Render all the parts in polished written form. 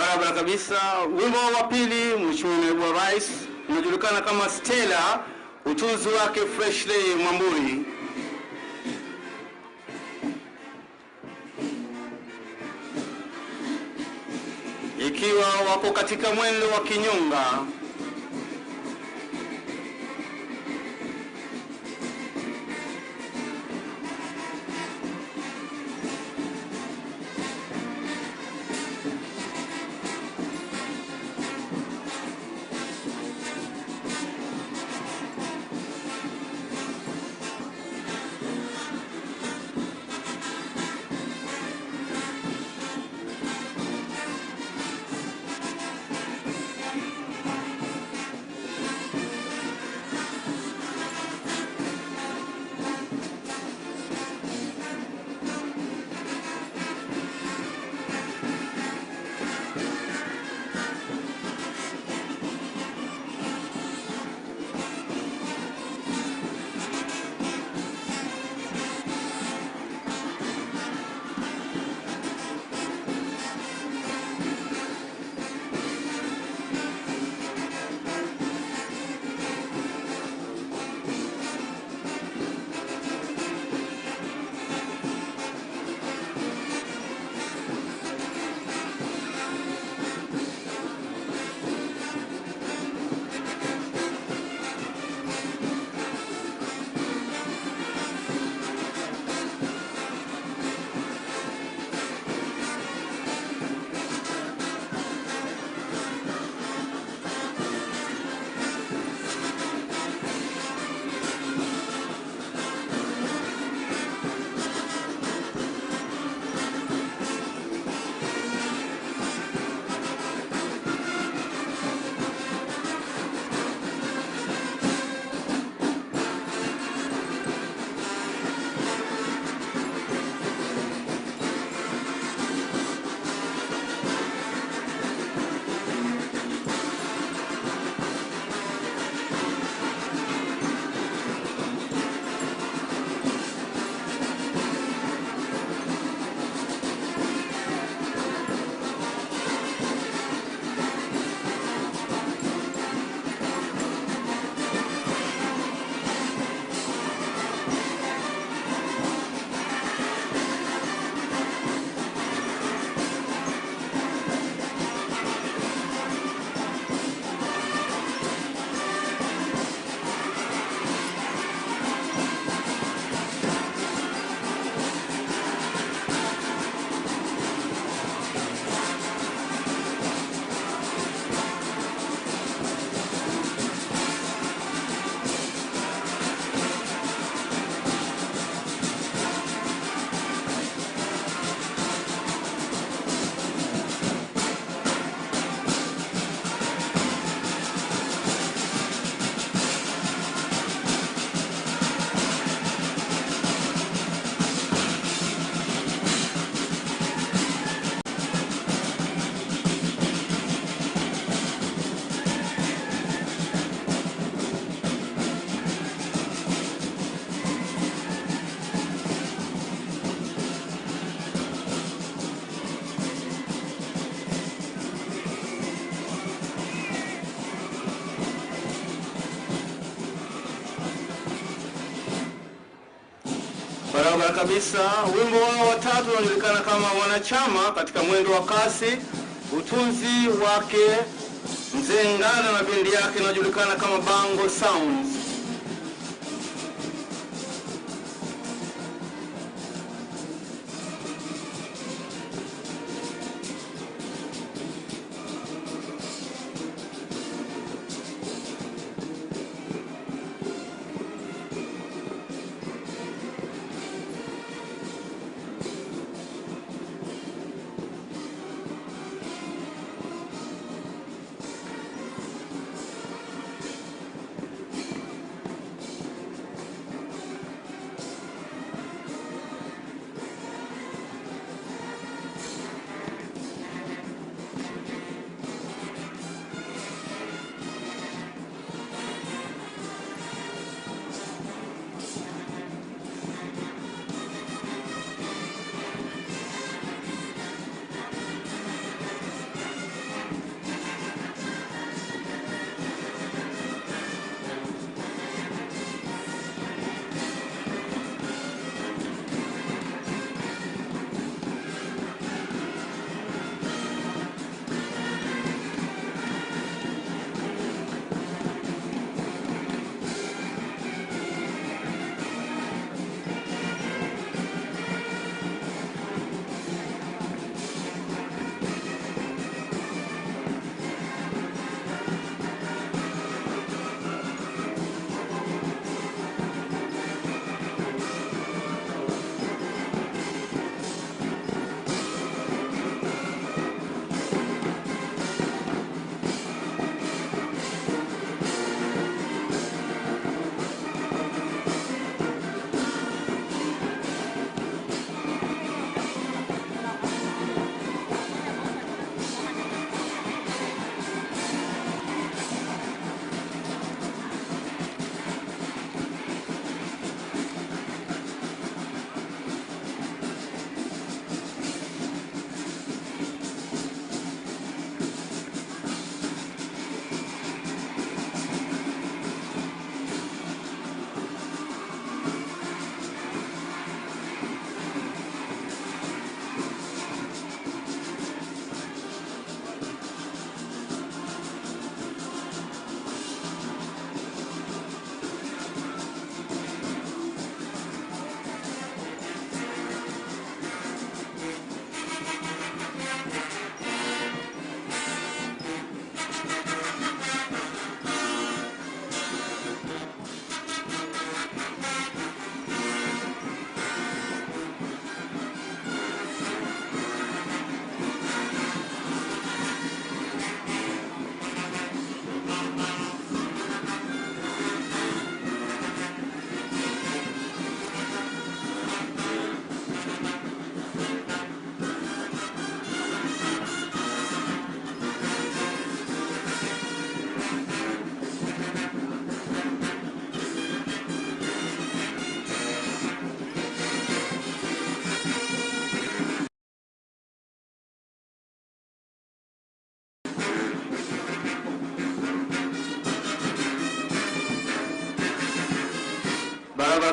Barabara kabisa. Wimbo wa pili, Mheshimiwa Naibu wa Rais, unajulikana kama Stella, utunzi wake Freshley Mwamburi. Ikiwa wako katika mwendo wa kinyonga. Barabara kabisa. Wimbo wao wa tatu unajulikana kama Wanachama katika mwendo wa kasi, utunzi wake Mzee Ngala na bendi yake inajulikana kama Bango Sounds.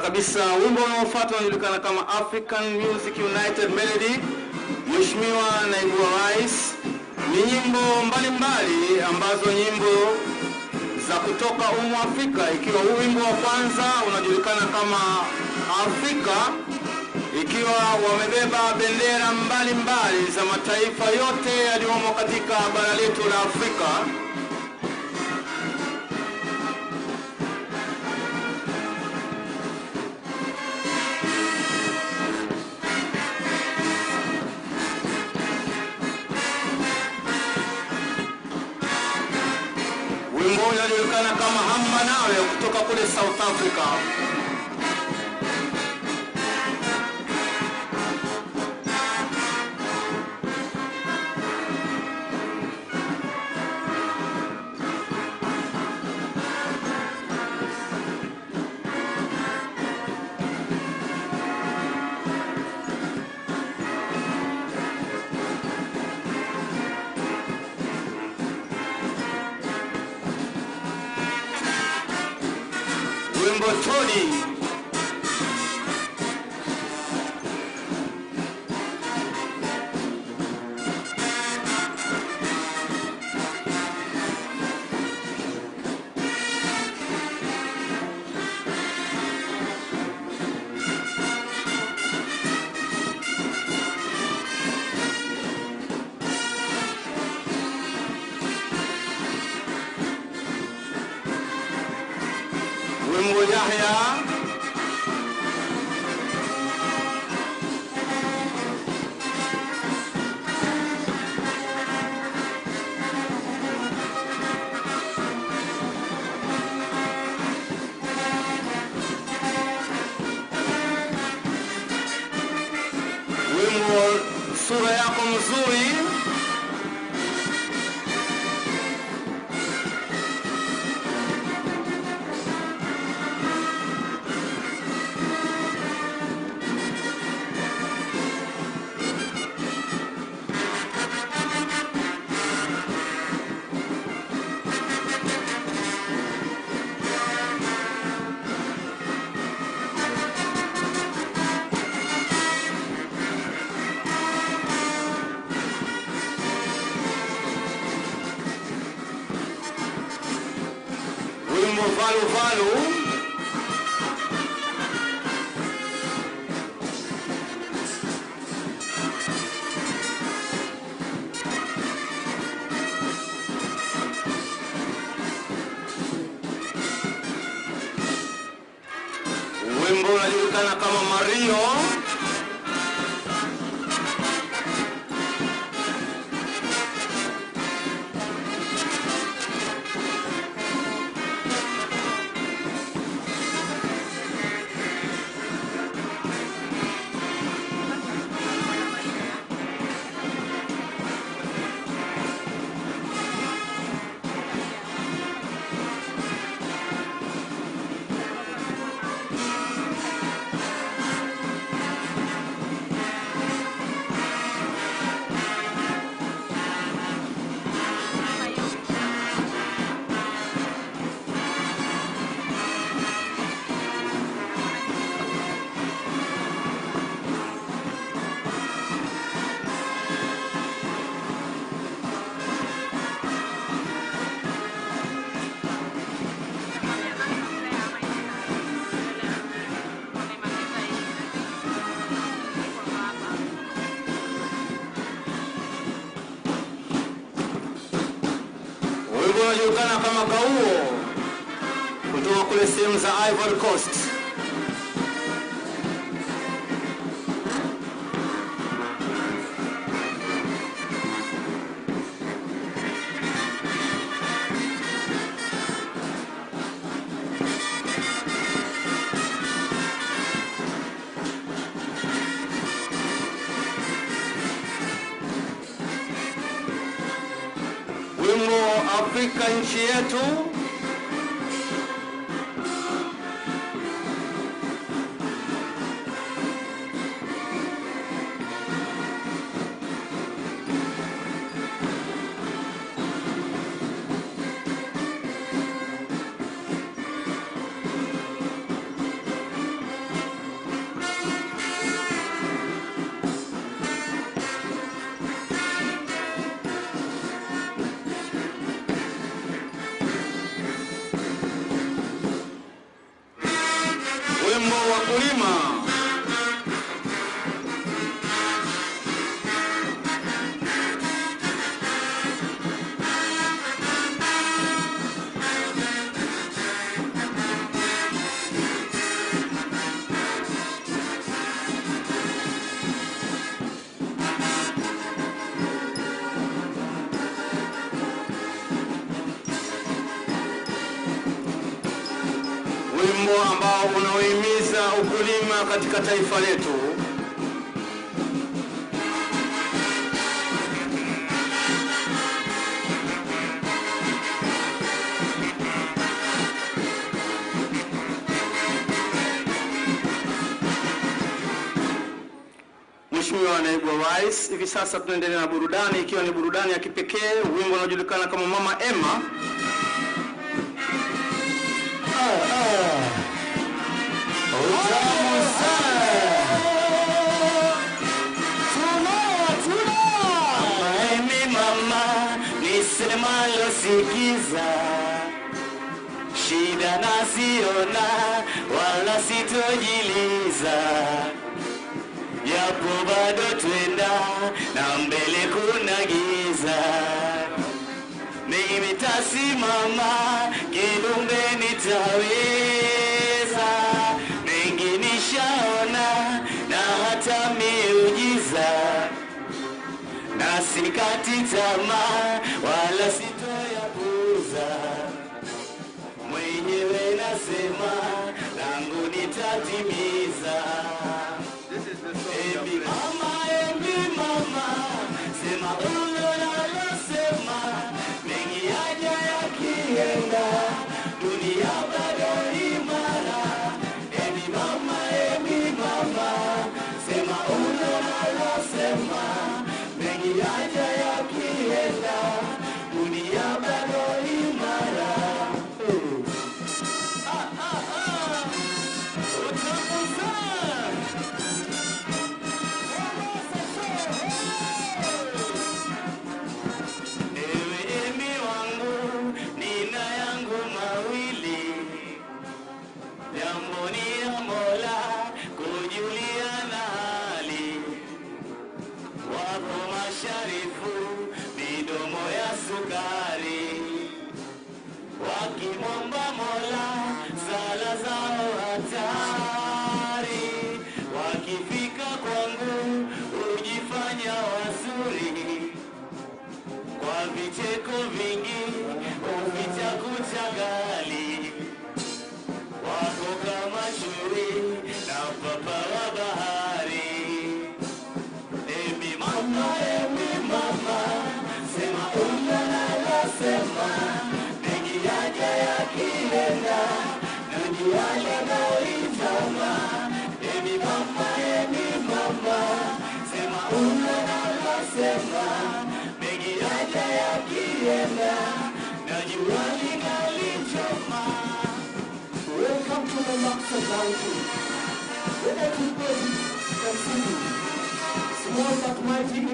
Kabisa. Wimbo unaofuata unajulikana kama African Music United Melody. Mheshimiwa Naibu wa Rais, ni nyimbo mbalimbali ambazo nyimbo za kutoka umu Afrika, ikiwa huu wimbo wa kwanza unajulikana kama Afrika, ikiwa wamebeba bendera mbalimbali za mataifa yote yaliyomo katika bara letu la Afrika. Wimbo unajulikana kama Hamba Nawe kutoka kule South Africa. Wimbo Tony. Wimbo Yahya. Wimbo Sura Yako Mzuri. Wimbo Valu Valu. Wimbo unajulikana kama Mario. Unajulikana kama Gauo kutoka kule sehemu za Ivory Coast. Wimbo Afrika Nchi Yetu. ambao unaohimiza ukulima katika taifa letu. Mheshimiwa Naibu wa Rais, hivi sasa tunaendelea na burudani, ikiwa ni burudani ya kipekee, wimbo unaojulikana kama Mama Emma. Utamu sana. Tuna. Mama Emi, mama, nisemalo sikiza, shida nasiona wala sitojiliza, japo bado twenda na mbele kuna giza. Mimi tasimama kidume nitaweza, mengi nishaona na hata miujiza, na sikati tamaa wala sitoyapuuza, mwenyewe nasema langu nitatimiza. Ebi mama, sema ulolosema, mengi yaja yakienda, dunia bado imara. Ebi mama, sema ulolosema, mengi yaja yakienda, dunia bado imara. Utamu sana. Ewe emi wangu, nina yangu mawili, jambo ni ya Mola kujuliana hali. Wapo masharifu midomo ya sukari, wakimwomba Mola sala zao hatari, wakifika kwangu hujifanya wazuri, kwa vicheko vingi huficha kucha gali, wako kama chui na papa wa bahari. Emi mama, sema unalosema, mengi yaja yakienda, dunia yanaitama. Emi mama, sema unalosema, mengi yaja yakienda, najua lingalichoma. Welcome to Mombasa County, where everybody can see you. Small but mighty in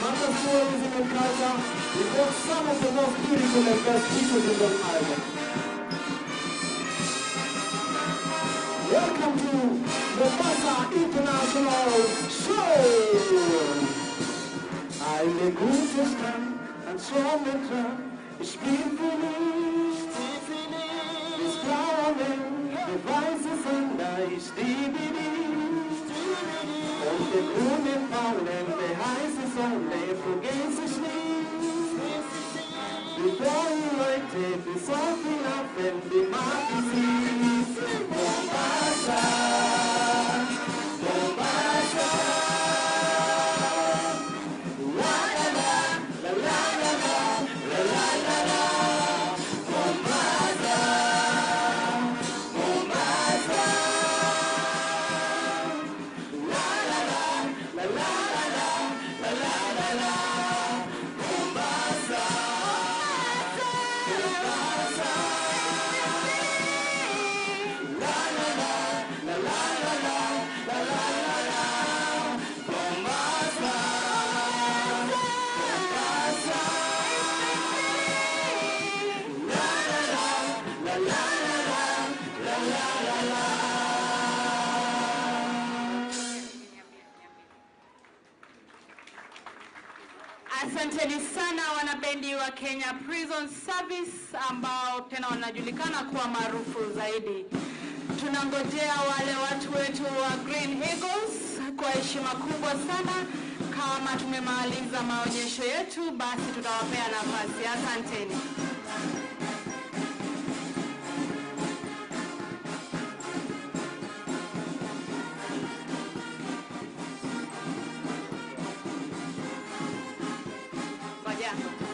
matter of tourism and culture, we got some of the most beautiful and best beaches in the island. Welcome to Mombasa International Show! Eine gute Stadt, ein Sonnenschein, ich bin für mich. Das blaue Meer, der weiße Sand, ich liebe dich. Und der grüne Faulen, der heiße Sonne, vergiss ich nicht. Die tollen Leute, die so viel Affen, die mag ich sie. Mombasa, Mombasa. La la la, la la la la, la la la. Mombasa, Mombasa. La la la, la la la, la la la la. Mombasa, Mombasa. La la la, la la la, la la la la. Mombasa, Mombasa. La la la, la la la, la la la la. Asanteni sana wanabendi wa Kenya Prison Service ambao tena wanajulikana kuwa maarufu zaidi. Tunangojea wale watu wetu wa Green Eagles kwa heshima kubwa sana. Kama tumemaliza maonyesho yetu, basi tutawapea nafasi. Asanteni. Yeah.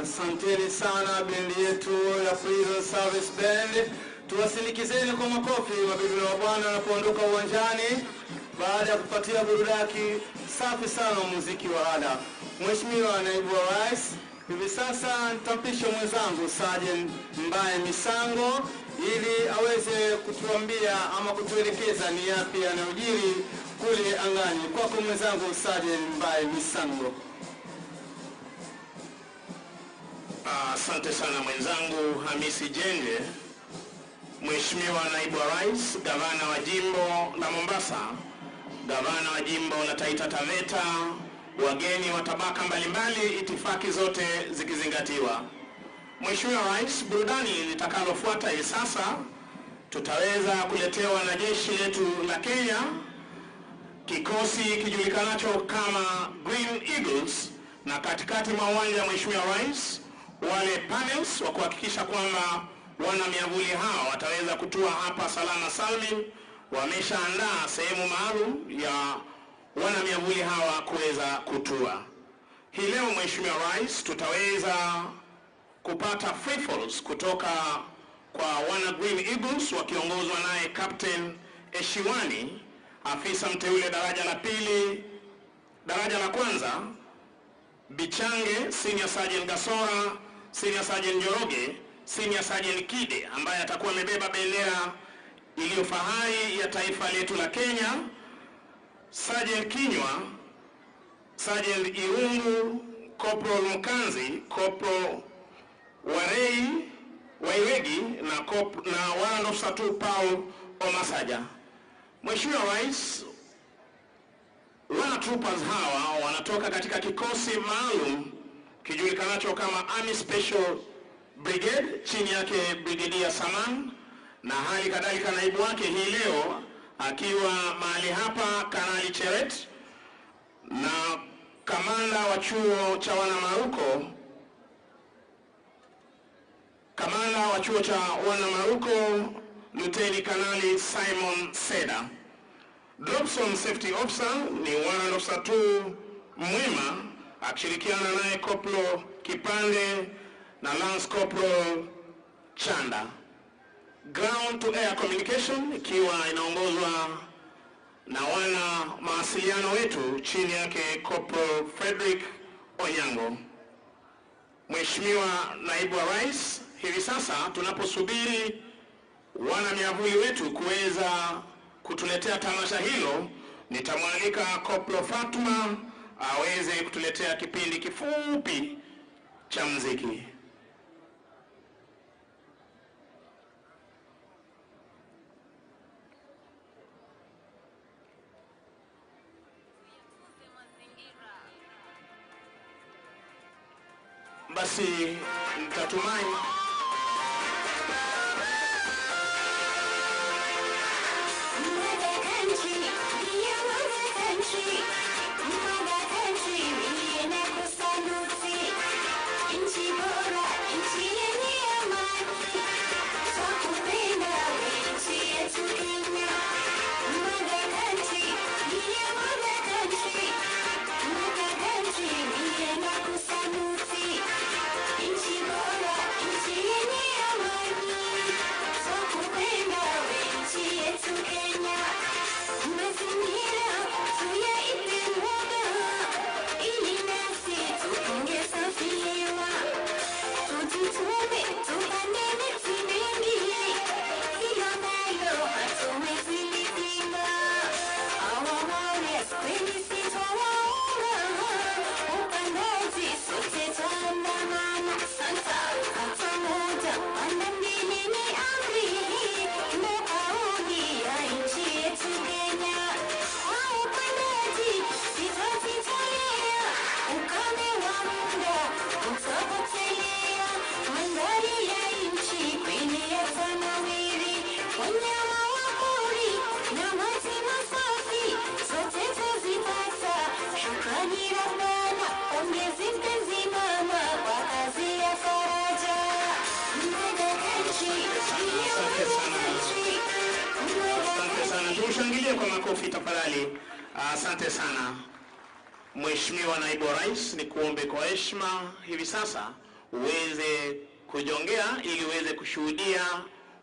Asanteni sana bendi yetu ya Prison Service Band. Tuwasindikizeni kwa makofi mabibi na mabwana wanapoondoka uwanjani baada ya kupatia burudani safi sana muziki wa ada. Mheshimiwa Naibu wa Rais, hivi sasa nitampisha mwenzangu Sergeant Mbaye Misango ili aweze kutuambia ama kutuelekeza ni yapi yanayojiri kule angani. Kwako mwenzangu Sergeant Mbaye Misango. Asante sana mwenzangu Hamisi Jenge. Mheshimiwa Naibu wa Rais, Gavana wa Jimbo la Mombasa, Gavana wa Jimbo la Taita Taveta, wageni wa tabaka mbalimbali, itifaki zote zikizingatiwa. Mheshimiwa Rais, burudani litakalofuata hivi sasa tutaweza kuletewa na jeshi letu la Kenya, kikosi kijulikanacho kama Green Eagles, na katikati mwa uwanja, Mheshimiwa Rais, wale panels wa kuhakikisha kwamba wana miavuli hao wataweza kutua hapa salama salmin. Wameshaandaa sehemu maalum ya wana miavuli hawa kuweza kutua. Hii leo Mheshimiwa Rais, tutaweza kupata free falls kutoka kwa wana Green Eagles wakiongozwa naye Captain Eshiwani, afisa mteule daraja la pili, daraja la kwanza, Bichange, Senior Sergeant Gasora, Senior Sergeant Njoroge, Senior Sergeant Kide ambaye atakuwa amebeba bendera iliyo fahari ya taifa letu la Kenya, Sergeant Kinywa, Sergeant Irungu, Corporal Mkanzi, Corporal Warei Wairegi na Warrant Officer 2 Paul Omasaja. Mheshimiwa Rais, wana troopers hawa wanatoka katika kikosi maalum kijulikanacho kama Army Special Brigade chini yake Brigadier Saman, na hali kadhalika naibu wake hii leo akiwa mahali hapa Kanali Cheret, na kamanda wa chuo cha wanamaruko, kamanda wa chuo cha wanamaruko Luteni Kanali Simon Seda. Dropson Safety Officer ni Warrant Officer 2 Mwema akishirikiana naye Koplo Kipande na Lance Corporal Chanda. Ground to Air Communication ikiwa inaongozwa na wana mawasiliano wetu chini yake Corporal Frederick Onyango. Mheshimiwa Naibu wa Rais, hivi sasa tunaposubiri wana miavuli wetu kuweza kutuletea tamasha hilo, nitamwalika Koplo Fatuma aweze kutuletea kipindi kifupi cha muziki. Basi nitatumai Tumshangilie kwa makofi tafadhali. Asante sana Mheshimiwa Naibu wa Rais, nikuombe kwa heshima hivi sasa uweze kujongea ili uweze kushuhudia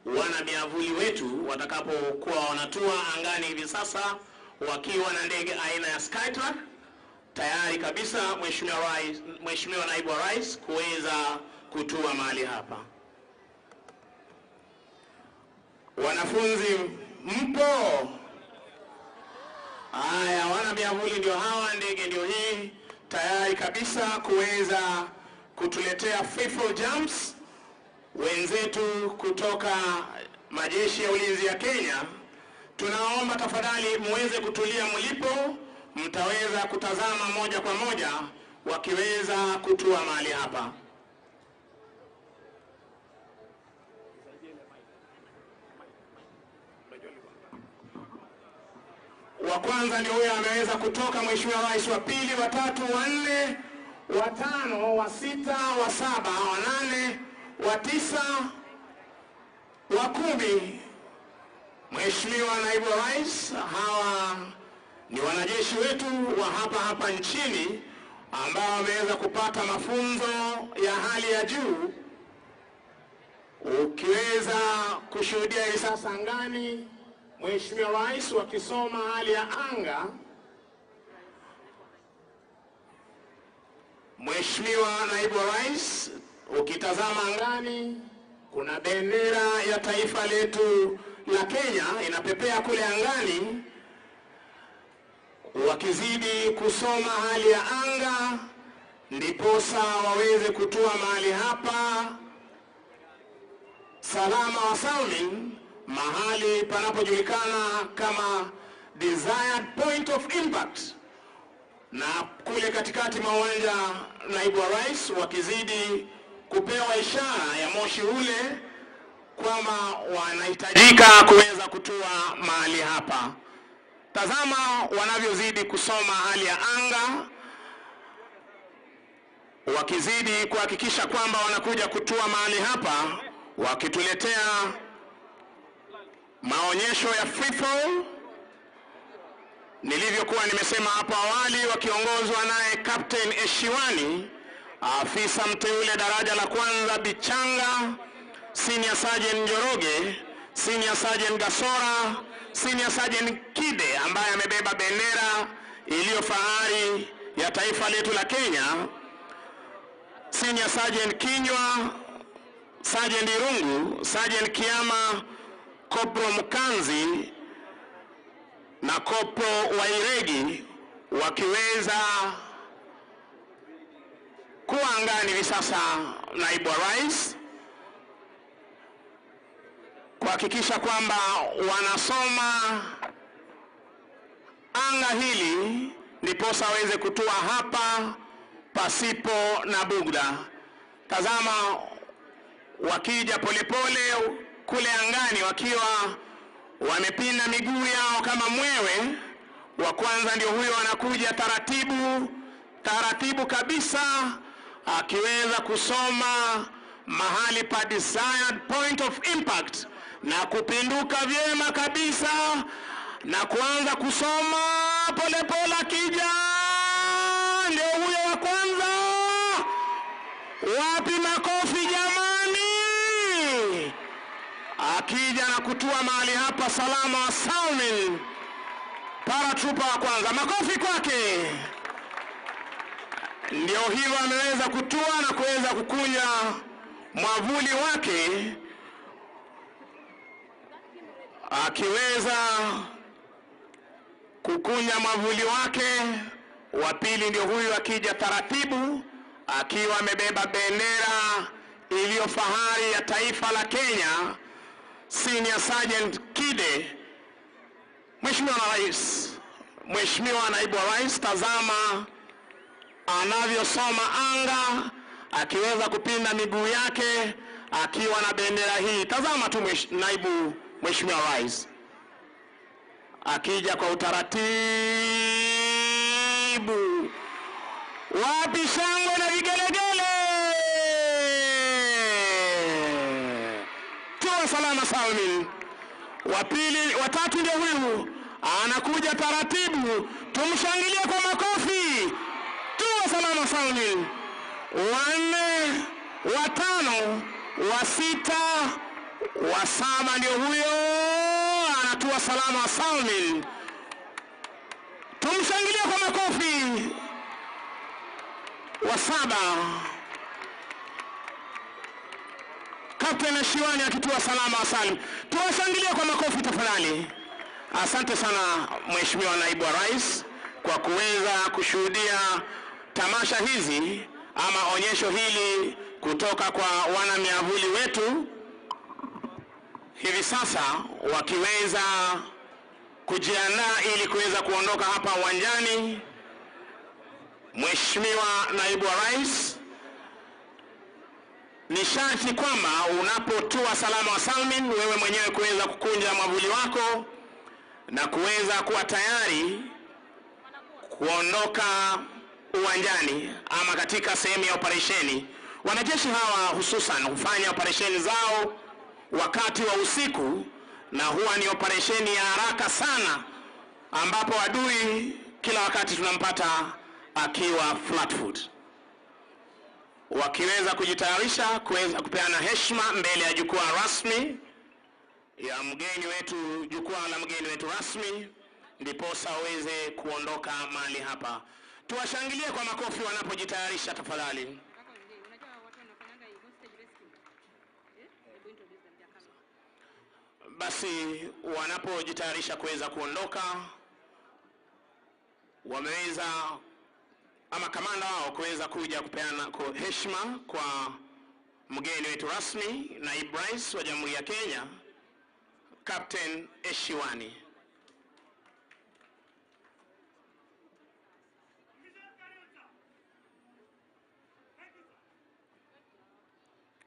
wana miavuli wetu watakapokuwa wanatua angani hivi sasa wakiwa na ndege aina ya Skytruck tayari kabisa, Mheshimiwa Rais, Mheshimiwa Naibu wa Rais, kuweza kutua mahali hapa. Wanafunzi mpo? Haya, wana miavuli ndio hawa, ndege ndio hii, tayari kabisa kuweza kutuletea free fall jumps. Wenzetu kutoka majeshi ya ulinzi ya Kenya, tunaomba tafadhali muweze kutulia mlipo, mtaweza kutazama moja kwa moja wakiweza kutua mahali hapa. Wa kwanza ndio huyo ameweza kutoka, Mheshimiwa Rais, wa pili, wa tatu, wa nne, wa tano, wa sita, wa saba, wa nane, wa tisa, wa kumi. Mheshimiwa Naibu wa Rais, hawa ni wanajeshi wetu wa hapa hapa nchini ambao wameweza kupata mafunzo ya hali ya juu. Ukiweza kushuhudia hivi sasa angani, Mheshimiwa Rais, wakisoma hali ya anga. Mheshimiwa Naibu wa Rais, ukitazama angani kuna bendera ya taifa letu la Kenya inapepea kule angani. Wakizidi kusoma hali ya anga ndiposa waweze kutua mahali hapa salama wa salmin, mahali panapojulikana kama desired point of impact. Na kule katikati mwa uwanja, Naibu wa Rais, wakizidi kupewa ishara ya moshi ule kwamba wanahitajika kuweza kutua mahali hapa. Tazama wanavyozidi kusoma hali ya anga, wakizidi kuhakikisha kwamba wanakuja kutua mahali hapa, wakituletea maonyesho ya free fall nilivyokuwa nimesema hapo awali, wakiongozwa naye Captain Eshiwani, afisa mteule daraja la kwanza Bichanga, Senior Sergeant Njoroge, Senior Sergeant Gasora, Senior Sergeant Kide ambaye amebeba bendera iliyo fahari ya taifa letu la Kenya. Senior Sergeant Kinywa, Sergeant Irungu, Sergeant Kiama, Kopro Mkanzi na Kopro Wairegi wakiweza kuwa angani hivi sasa, naibu wa rais, kuhakikisha kwamba wanasoma anga hili ndiposa waweze kutua hapa pasipo na bugda. Tazama wakija polepole kule angani wakiwa wamepinda miguu yao kama mwewe. Wa kwanza ndio huyo anakuja taratibu taratibu kabisa, akiweza kusoma mahali pa desired point of impact na kupinduka vyema kabisa na kuanza kusoma polepole. Akija ndio huyo wa kwanza. Wapi makofi jamani! Akija na kutua mahali hapa salama salmin, paratrooper wa kwanza, makofi kwake. Ndio hivyo ameweza kutua na kuweza kukunja mwavuli wake, akiweza kukunja mwavuli wake. Wa pili ndio huyu akija taratibu akiwa amebeba bendera iliyo fahari ya taifa la Kenya, Senior Sergeant Kide. Mheshimiwa Rais, Mheshimiwa Naibu wa Rais, tazama anavyosoma anga akiweza kupinda miguu yake akiwa na bendera hii. Tazama tu naibu Mheshimiwa Rais akija kwa utaratibu. Wapi shangwe na vigelegele! Tuwa salama salmin. Wa pili, watatu ndio huyu anakuja taratibu, tumshangilie kwa makofi. Tuwa salama salmin. Wanne, watano, wa sita, wa saba ndio huyo anatua salama salmin. Tumshangilie kwa makofi. Wa saba, Captain Shiwani akitua salama salim. Tuwashangilie kwa makofi tafadhali. Asante sana Mheshimiwa Naibu wa Rais kwa kuweza kushuhudia tamasha hizi ama onyesho hili kutoka kwa wana miavuli wetu hivi sasa wakiweza kujiandaa ili kuweza kuondoka hapa uwanjani. Mheshimiwa Naibu wa Rais, ni sharti kwamba unapotua salama wa salmin wewe mwenyewe kuweza kukunja mwavuli wako na kuweza kuwa tayari kuondoka uwanjani ama katika sehemu ya operesheni. Wanajeshi hawa hususan hufanya operesheni zao wakati wa usiku, na huwa ni operesheni ya haraka sana, ambapo adui kila wakati tunampata akiwa flat foot. Wakiweza kujitayarisha kuweza kupeana heshima mbele ya jukwaa rasmi ya mgeni wetu, jukwaa la mgeni wetu rasmi, ndiposa waweze kuondoka mahali hapa. Tuwashangilie kwa makofi wanapojitayarisha tafadhali. Basi wanapojitayarisha kuweza kuondoka, wameweza ama kamanda wao kuweza kuja kupeana heshima kwa mgeni wetu rasmi, Naibu Rais wa Jamhuri ya Kenya, Captain Eshiwani.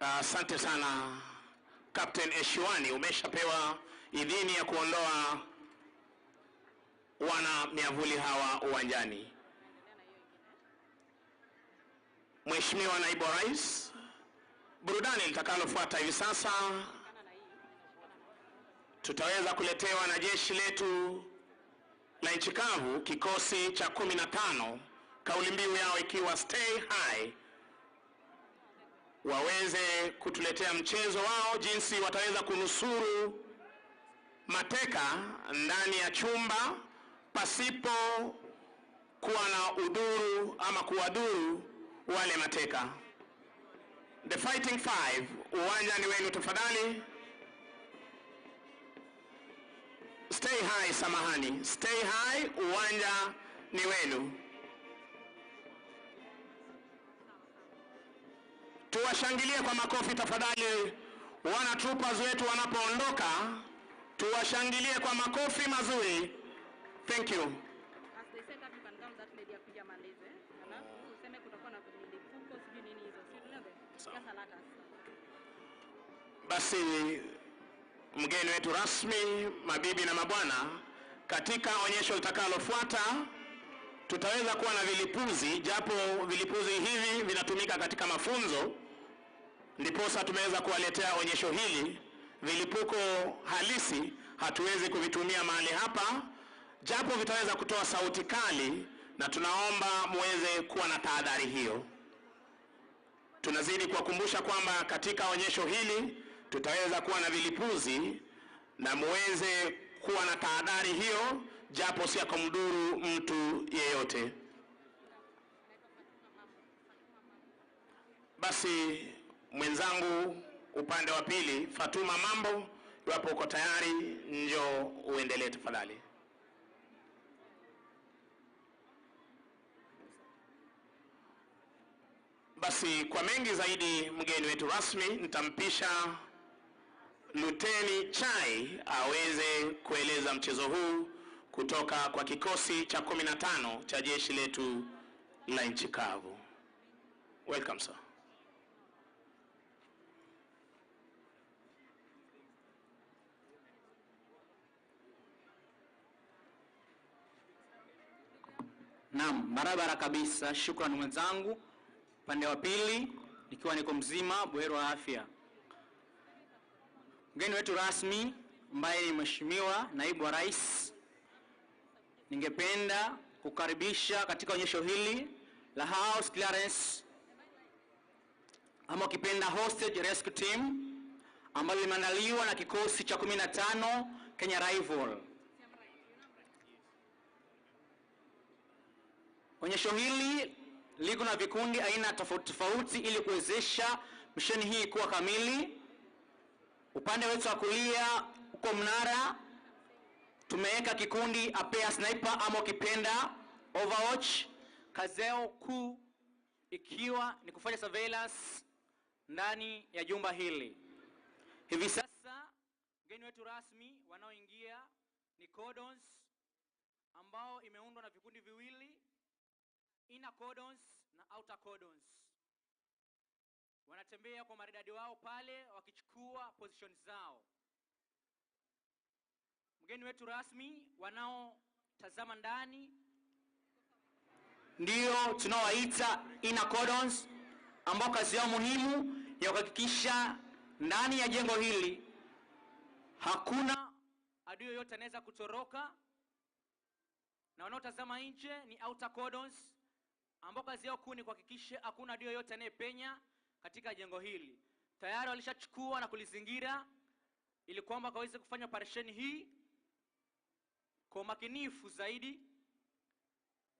Asante sana Captain Eshiwani, umeshapewa idhini ya kuondoa wana miavuli hawa uwanjani. Mheshimiwa Naibu wa Rais, burudani litakalofuata hivi sasa tutaweza kuletewa na jeshi letu la nchi kavu, kikosi cha 15, kauli mbiu yao ikiwa stay high. Waweze kutuletea mchezo wao jinsi wataweza kunusuru mateka ndani ya chumba pasipo kuwa na udhuru ama kuwadhuru wale mateka. The Fighting Five, uwanja ni wenu tafadhali. Stay High, samahani, Stay High, uwanja ni wenu. Tuwashangilie kwa makofi tafadhali wana troopers wetu wanapoondoka, tuwashangilie kwa makofi mazuri. Thank you. As they set up, you can count that lady akuja malize. Alafu useme kutakuwa na milipuko sijui nini hizo. Si you know them? Just alert us. Basi mgeni wetu rasmi, mabibi na mabwana, katika onyesho litakalofuata tutaweza kuwa na vilipuzi, japo vilipuzi hivi vinatumika katika mafunzo, ndiposa tumeweza kuwaletea onyesho hili. Vilipuko halisi hatuwezi kuvitumia mahali hapa, japo vitaweza kutoa sauti kali, na tunaomba muweze kuwa na tahadhari hiyo. Tunazidi kuwakumbusha kwamba katika onyesho hili tutaweza kuwa na vilipuzi na muweze kuwa na tahadhari hiyo, japo si ya kumdhuru mtu yeyote. Basi mwenzangu upande wa pili, Fatuma Mambo, iwapo uko tayari, njoo uendelee tafadhali. Basi kwa mengi zaidi, mgeni wetu rasmi nitampisha Luteni Chai aweze kueleza mchezo huu kutoka kwa kikosi cha 15 cha jeshi letu la nchi kavu. Welcome sir. Naam, barabara kabisa. Shukrani mwenzangu. Upande wa pili nikiwa niko mzima buheri wa afya. Mgeni wetu rasmi ambaye ni Mheshimiwa Naibu wa Rais, ningependa kukaribisha katika onyesho hili la House Clearance ama ukipenda Hostage Rescue Team ambalo limeandaliwa na kikosi cha 15 Kenya Rival. Onyesho hili liko na vikundi aina tofauti tofauti ili kuwezesha misheni hii kuwa kamili. Upande wetu wa kulia uko mnara, tumeweka kikundi Apea Sniper ama ukipenda Overwatch, kazi yao kuu ikiwa ni kufanya surveillance ndani ya jumba hili. Hivi sasa mgeni wetu rasmi wanaoingia ni cordons ambao imeundwa na vikundi viwili, inner cordons na outer cordons. Wanatembea kwa maridadi wao pale wakichukua position zao. Mgeni wetu rasmi wanaotazama ndani ndio tunaowaita inner cordons, ambao kazi yao muhimu ya kuhakikisha ndani ya jengo hili hakuna adui yoyote anaweza kutoroka, na wanaotazama nje ni outer cordons, ambao kazi yao kuu ni kuhakikisha hakuna adui yoyote anayepenya katika jengo hili. Tayari walishachukua na kulizingira ili kwamba waweze kufanya operation hii kwa umakinifu zaidi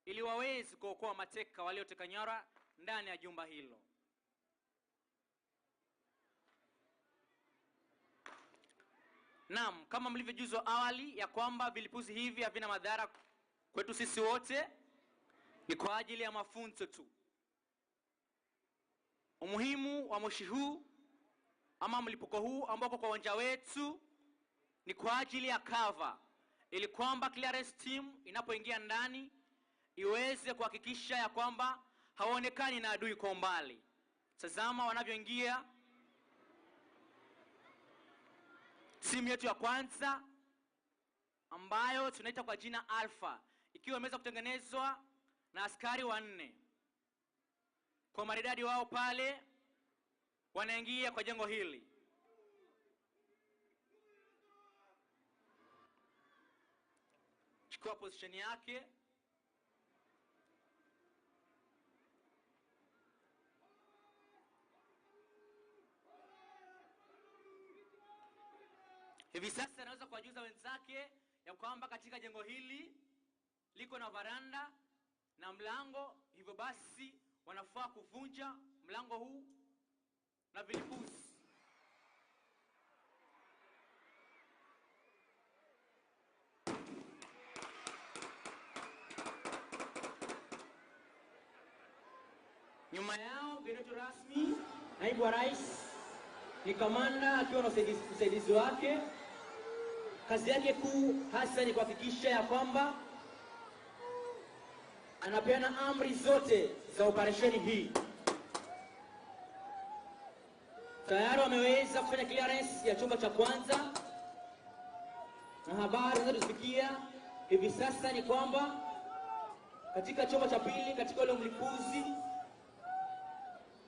ili waweze kuokoa mateka walioteka nyara ndani ya jumba hilo. Naam, kama mlivyojuzwa awali ya kwamba vilipuzi hivi havina madhara kwetu sisi wote, ni kwa ajili ya mafunzo tu. Umuhimu wa moshi huu ama mlipuko huu ambao kwa uwanja wetu ni kwa ajili ya cover, ili kwamba clearance team inapoingia ndani iweze kuhakikisha ya kwamba hawaonekani na adui kwa umbali. Tazama wanavyoingia. Timu yetu ya kwanza ambayo tunaita kwa jina Alpha, ikiwa imeweza kutengenezwa na askari wanne kwa maridadi wao pale, wanaingia kwa jengo hili. Chukua position yake. Hivi sasa anaweza kuwajuza wenzake ya kwamba katika jengo hili liko na varanda na mlango, hivyo basi wanafaa kuvunja mlango huu na vilipuzi. Nyuma yao mgeni wetu rasmi, naibu wa rais ni kamanda akiwa na msaidizi wake. Kazi yake kuu hasa ni kuhakikisha ya kwamba anapeana amri zote za operesheni hii. Tayari wameweza kufanya clearance ya chumba cha kwanza, na habari zinazotufikia hivi sasa ni kwamba katika chumba cha pili, katika ule mlipuzi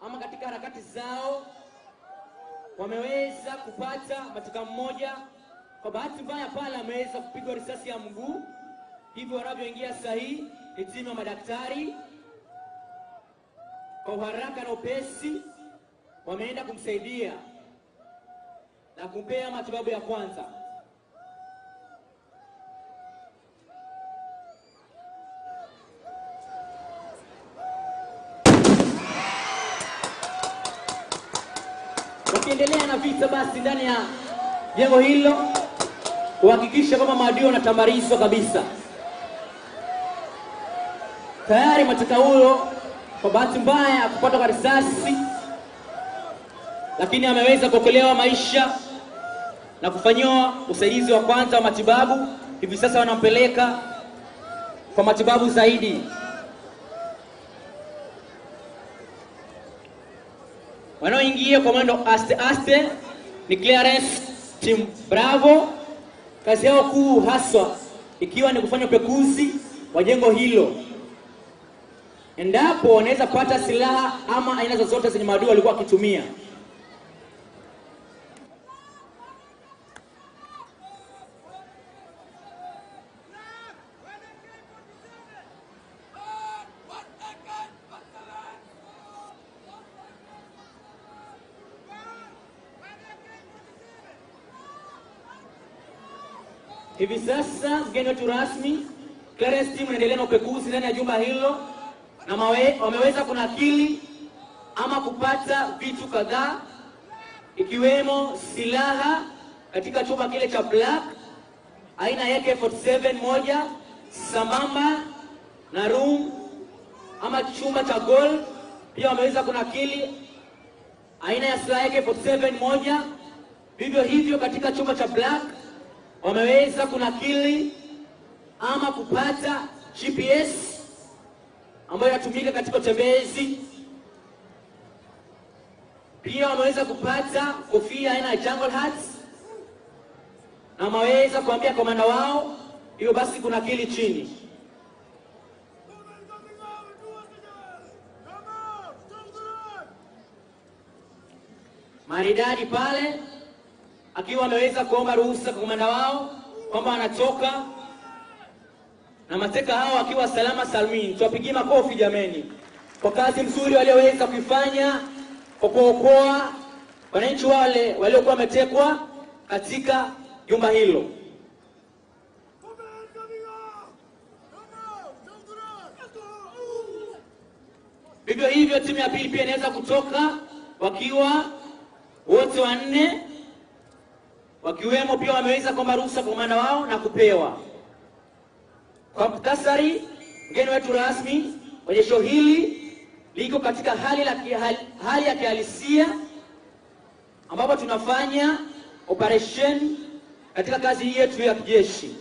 ama katika harakati zao, wameweza kupata mateka mmoja. Kwa bahati mbaya pale ameweza kupigwa risasi ya mguu. Hivyo wanavyoingia sahihi ni timu ya madaktari kwa uharaka na upesi wameenda kumsaidia na kumpea matibabu ya kwanza. Wakiendelea na vita basi ndani ya jengo hilo kuhakikisha kwamba maadui wanatambarizwa kabisa. Tayari mateka huyo kwa bahati mbaya kupata kwa risasi, lakini ameweza kuokolewa maisha na kufanyiwa usaidizi wa kwanza wa matibabu. Hivi sasa wanampeleka kwa matibabu zaidi. Wanaoingia kwa mwendo aste aste ni clearance team Bravo. Kazi yao kuu haswa ikiwa ni kufanya upekuzi wa jengo hilo, endapo wanaweza pata silaha ama aina zozote zenye maadui walikuwa wakitumia. Hivi sasa mgeni wetu rasmi, clearance team inaendelea na upekuzi ndani ya jumba hilo, na wameweza kunakili ama kupata vitu kadhaa ikiwemo silaha katika chumba kile cha black aina ya AK-47 moja, sambamba na room ama chumba cha gold. Pia wameweza kunakili aina ya silaha AK-47 moja. Vivyo hivyo katika chumba cha black wameweza kunakili ama kupata GPS ambayo inatumika katika utembezi. Pia wameweza kupata kofia aina ya jungle hats, na wameweza kuambia komanda wao, hiyo basi kunakili chini. Maridadi pale akiwa ameweza kuomba ruhusa kwa komanda wao kwamba anatoka na mateka hao akiwa salama salmin. Tuwapigie makofi jameni kwa kazi nzuri walioweza kuifanya kwa kuokoa wananchi wale waliokuwa wametekwa katika jumba hilo. Vivyo hivyo timu ya pili pia inaweza kutoka wakiwa wote wanne, wakiwemo pia wameweza kuomba ruhusa kwa komanda wao na kupewa. Kwa muhtasari, mgeni wetu rasmi, onyesho hili liko katika hali ya kihalisia ambapo tunafanya operation katika kazi yetu ya kijeshi,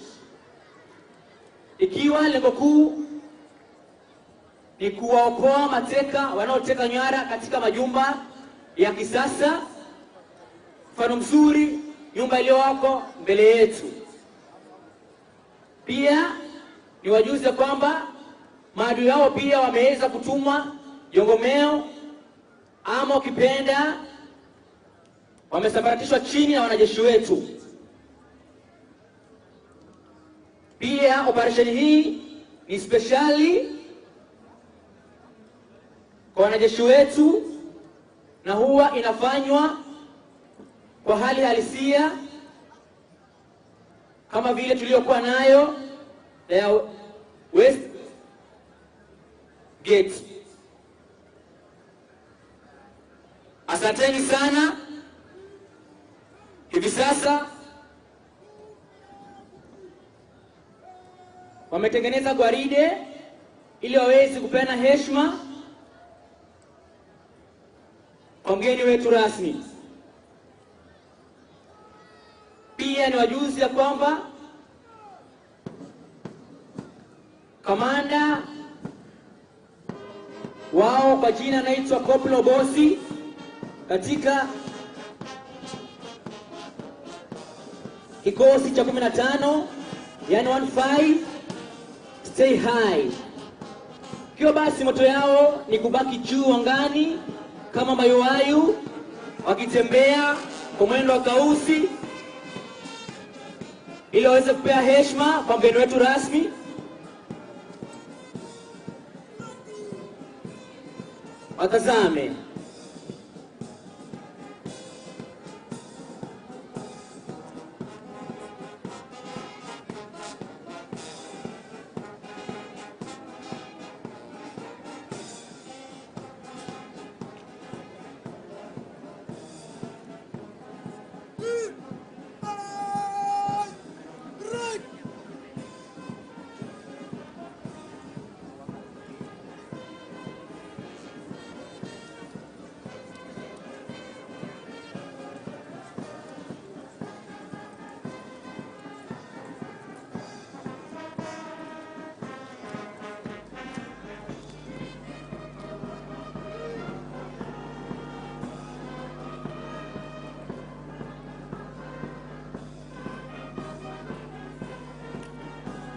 ikiwa lengo kuu ni kuwaokoa mateka wanaoteka nyara katika majumba ya kisasa. Mfano mzuri, nyumba iliyoko mbele yetu. Pia niwajuze kwamba maadui yao pia wameweza kutumwa Jongomeo, ama ukipenda wamesambaratishwa chini na wanajeshi wetu. Pia operesheni hii ni speshali kwa wanajeshi wetu na huwa inafanywa kwa hali halisia kama vile tuliyokuwa nayo ya West Gate. Asanteni sana. Hivi sasa wametengeneza gwaride ili waweze kupeana heshima kwa mgeni wetu rasmi. Pia ni wajuzi ya kwamba kamanda wao kwa jina anaitwa Koplo Bosi katika kikosi cha 15, yani 15 stay high. Hiyo basi moto yao ni kubaki juu angani kama mayuayu, wakitembea kwa mwendo wa kausi ili waweze kupea heshima kwa mgeni wetu rasmi. Watazame.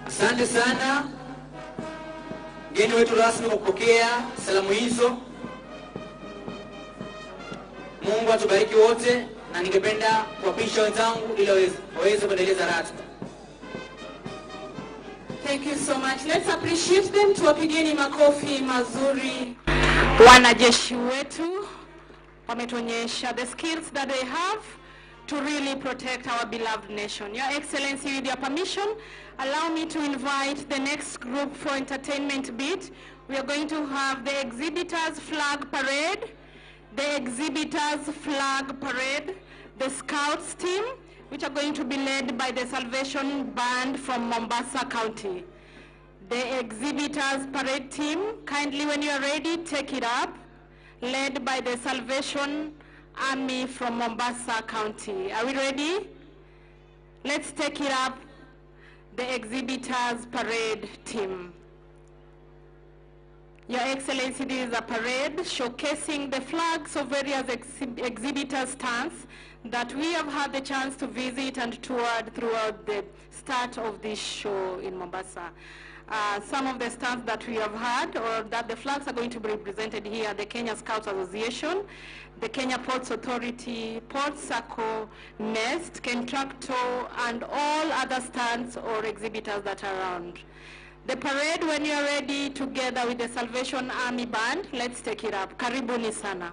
Asante sana mgeni wetu rasmi kwa kupokea salamu hizo. Mungu atubariki wote, na ningependa kuwapisha wenzangu ili waweze kuendeleza ratiba. Thank you so much. Let's appreciate them. Tuwapigeni makofi mazuri. Wanajeshi wetu wametuonyesha the skills that they have to really protect our beloved nation. Your Excellency, with your permission, allow me to invite the next group for entertainment bit. We are going to have the exhibitors flag parade, the exhibitors flag parade, the scouts team, which are going to be led by the Salvation Band from Mombasa County. The exhibitors parade team, kindly when you are ready, take it up, led by the Salvation Army from Mombasa County. Are we ready? Let's take it up, the exhibitors parade team. Your Excellency, this is a parade showcasing the flags of various exhibitor stands that we have had the chance to visit and tour throughout the start of this show in Mombasa. Some of the stands that we have had, or that the flags are going to be represented here, the Kenya Scouts Association, the Kenya Ports Authority, Port Sacco, Nest, Kentracto, and all other stands or exhibitors that are around. The parade, when you are ready, together with the Salvation Army Band, let's take it up. Karibuni sana.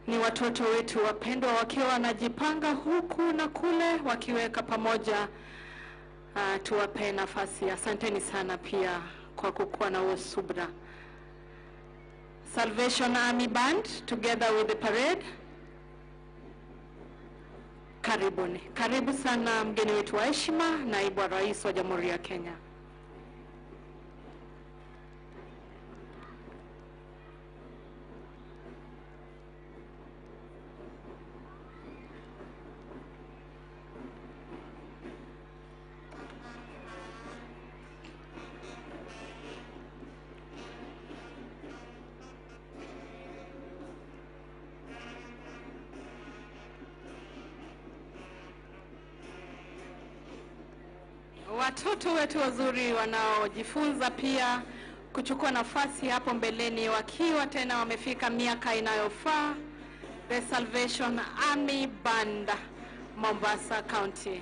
Ni watoto wetu wapendwa wakiwa wanajipanga huku na kule, wakiweka pamoja. Tuwape nafasi. Asanteni sana pia kwa kukuwa na huo subra. Salvation Army Band together with the parade. Karibuni. Karibu sana mgeni wetu wa heshima, naibu wa rais wa Jamhuri ya Kenya. Watoto wetu wazuri wanaojifunza pia kuchukua nafasi hapo mbeleni wakiwa tena wamefika miaka inayofaa. The Salvation Army Band, Mombasa County.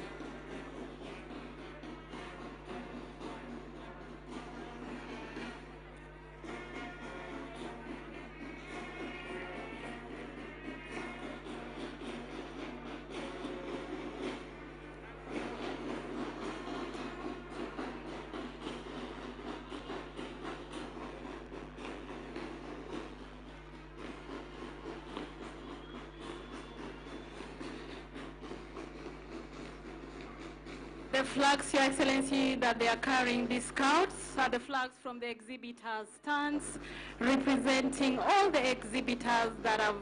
The flags, Your Excellency, that they are carrying, these scouts, are the flags from the exhibitors' stands, representing all the exhibitors that have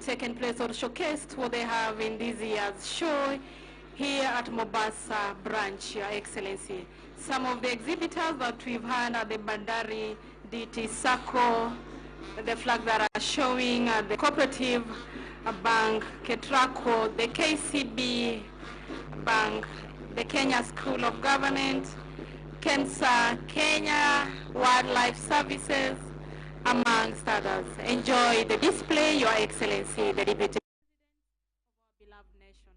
taken place or showcased what they have in this year's show here at Mombasa branch, Your Excellency. Some of the exhibitors that we've had are the Bandari DT Sacco, the flag that are showing the Cooperative Bank, Ketraco, the KCB Bank, the Kenya School of Government, KEMSA, Kenya Wildlife Services, amongst others. Enjoy the display, Your Excellency, the Deputy President of our beloved nation.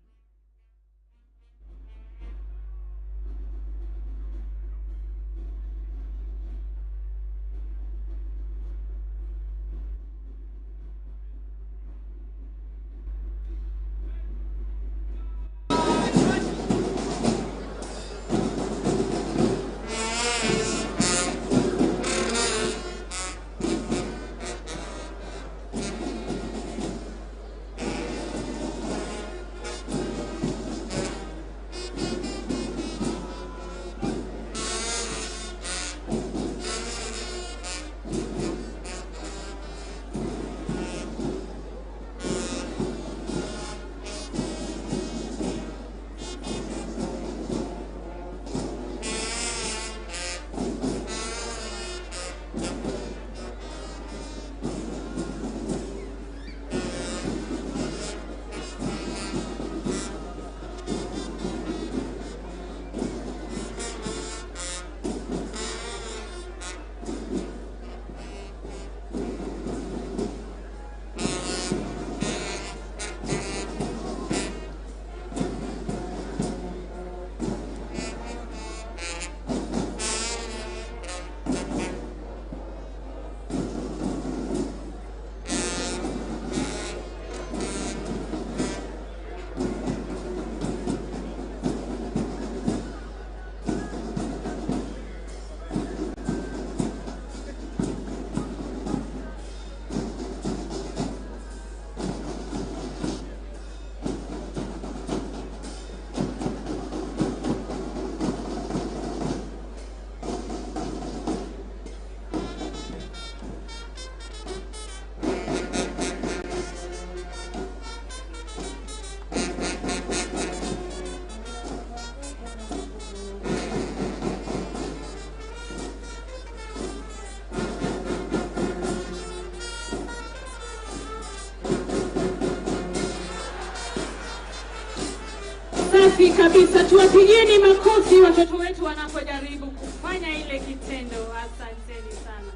Safi kabisa, tuwapigieni makofi watoto wetu wanapojaribu kufanya ile kitendo. Asanteni sana.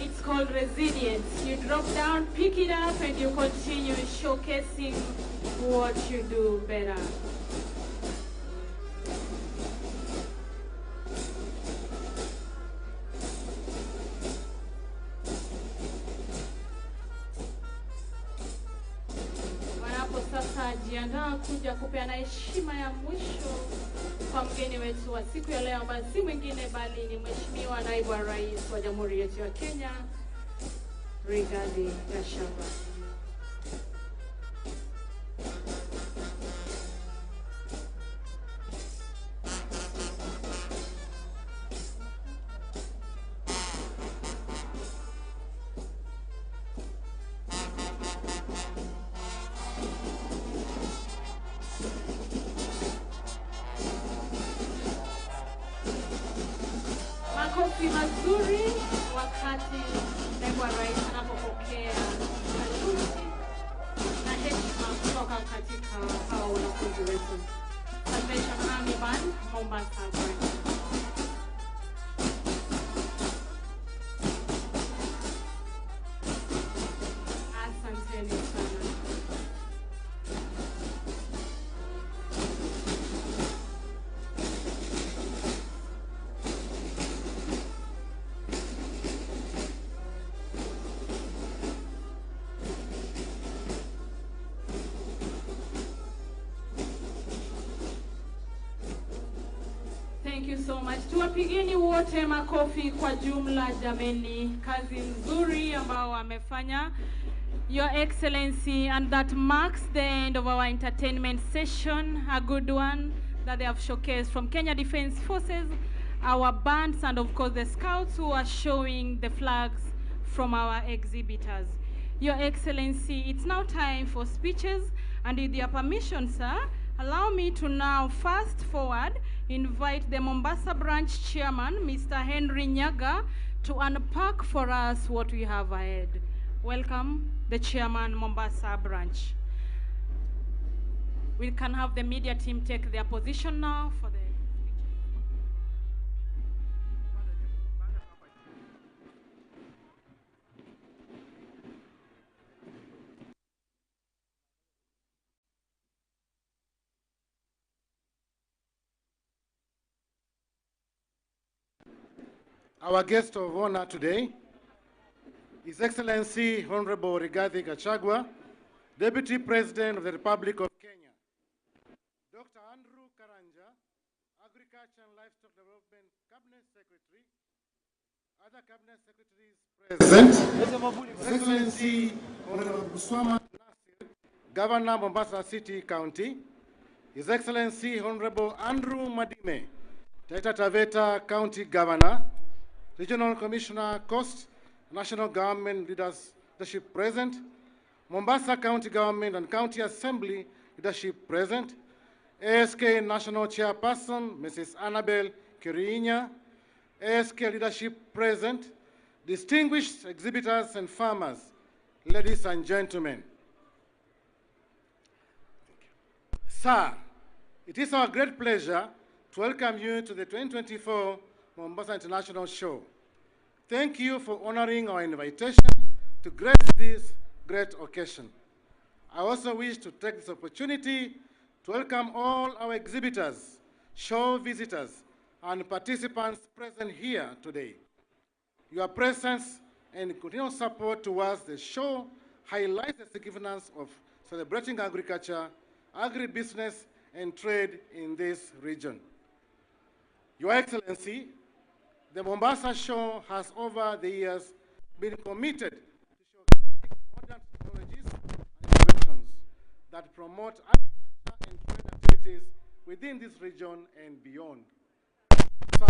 It's called resilience. You drop down, pick it up, and you continue showcasing what you do better. Sasa jiandaa kuja kupeana heshima ya mwisho kwa mgeni wetu wa siku ya leo ambaye si mwingine bali ni Mheshimiwa Naibu wa Rais wa Jamhuri yetu ya Kenya, Rigathi Gachagua. Makofi mazuri wakati naibu wa rais anapopokea saluti na heshima kutoka katika hawa wanafunzi wetu. Salvation Army Band, Mombasa Branch. Asanteni sana. Thank you so much. Tuwapigeni wote makofi kwa jumla jameni. Kazi nzuri ambao wamefanya. Your Excellency, and that marks the end of our entertainment session, a good one that they have showcased from Kenya Defence Forces, our bands, and of course the scouts who are showing the flags from our exhibitors. Your Excellency, it's now time for speeches, and with your permission, sir, allow me to now fast forward, invite the Mombasa Branch Chairman, Mr. Henry Nyaga, to unpack for us what we have ahead. Welcome, the Chairman, Mombasa Branch. We can have the media team take their position now for the Our guest of honor today, His Excellency Honorable Rigathi Gachagua, Deputy President of the Republic of Kenya, Dr. Andrew Karanja, Agriculture and Livestock Development Cabinet Secretary, other Cabinet Secretaries present, His Excellency Honorable Abdulswamad Nassir, Governor Mombasa City County, His Excellency Honorable Andrew Mwadime, Taita Taveta County Governor, Regional Commissioner Coast, National Government Leadership present, Mombasa County Government and County Assembly Leadership present, ASK National Chairperson, Mrs. Annabel Kiriinya, ASK Leadership present, distinguished exhibitors and farmers, ladies and gentlemen. Sir, it is our great pleasure to welcome you to the 2024 Mombasa International Show. Thank you for honoring our invitation to grace this great occasion. I also wish to take this opportunity to welcome all our exhibitors, show visitors, and participants present here today. Your presence and continued support towards the show highlights the significance of celebrating agriculture, agribusiness, and trade in this region. Your Excellency, the Mombasa Show has over the years been committed to showcasing modern technologies and innovations that promote agriculture and trade activities within this region and beyond. Sir,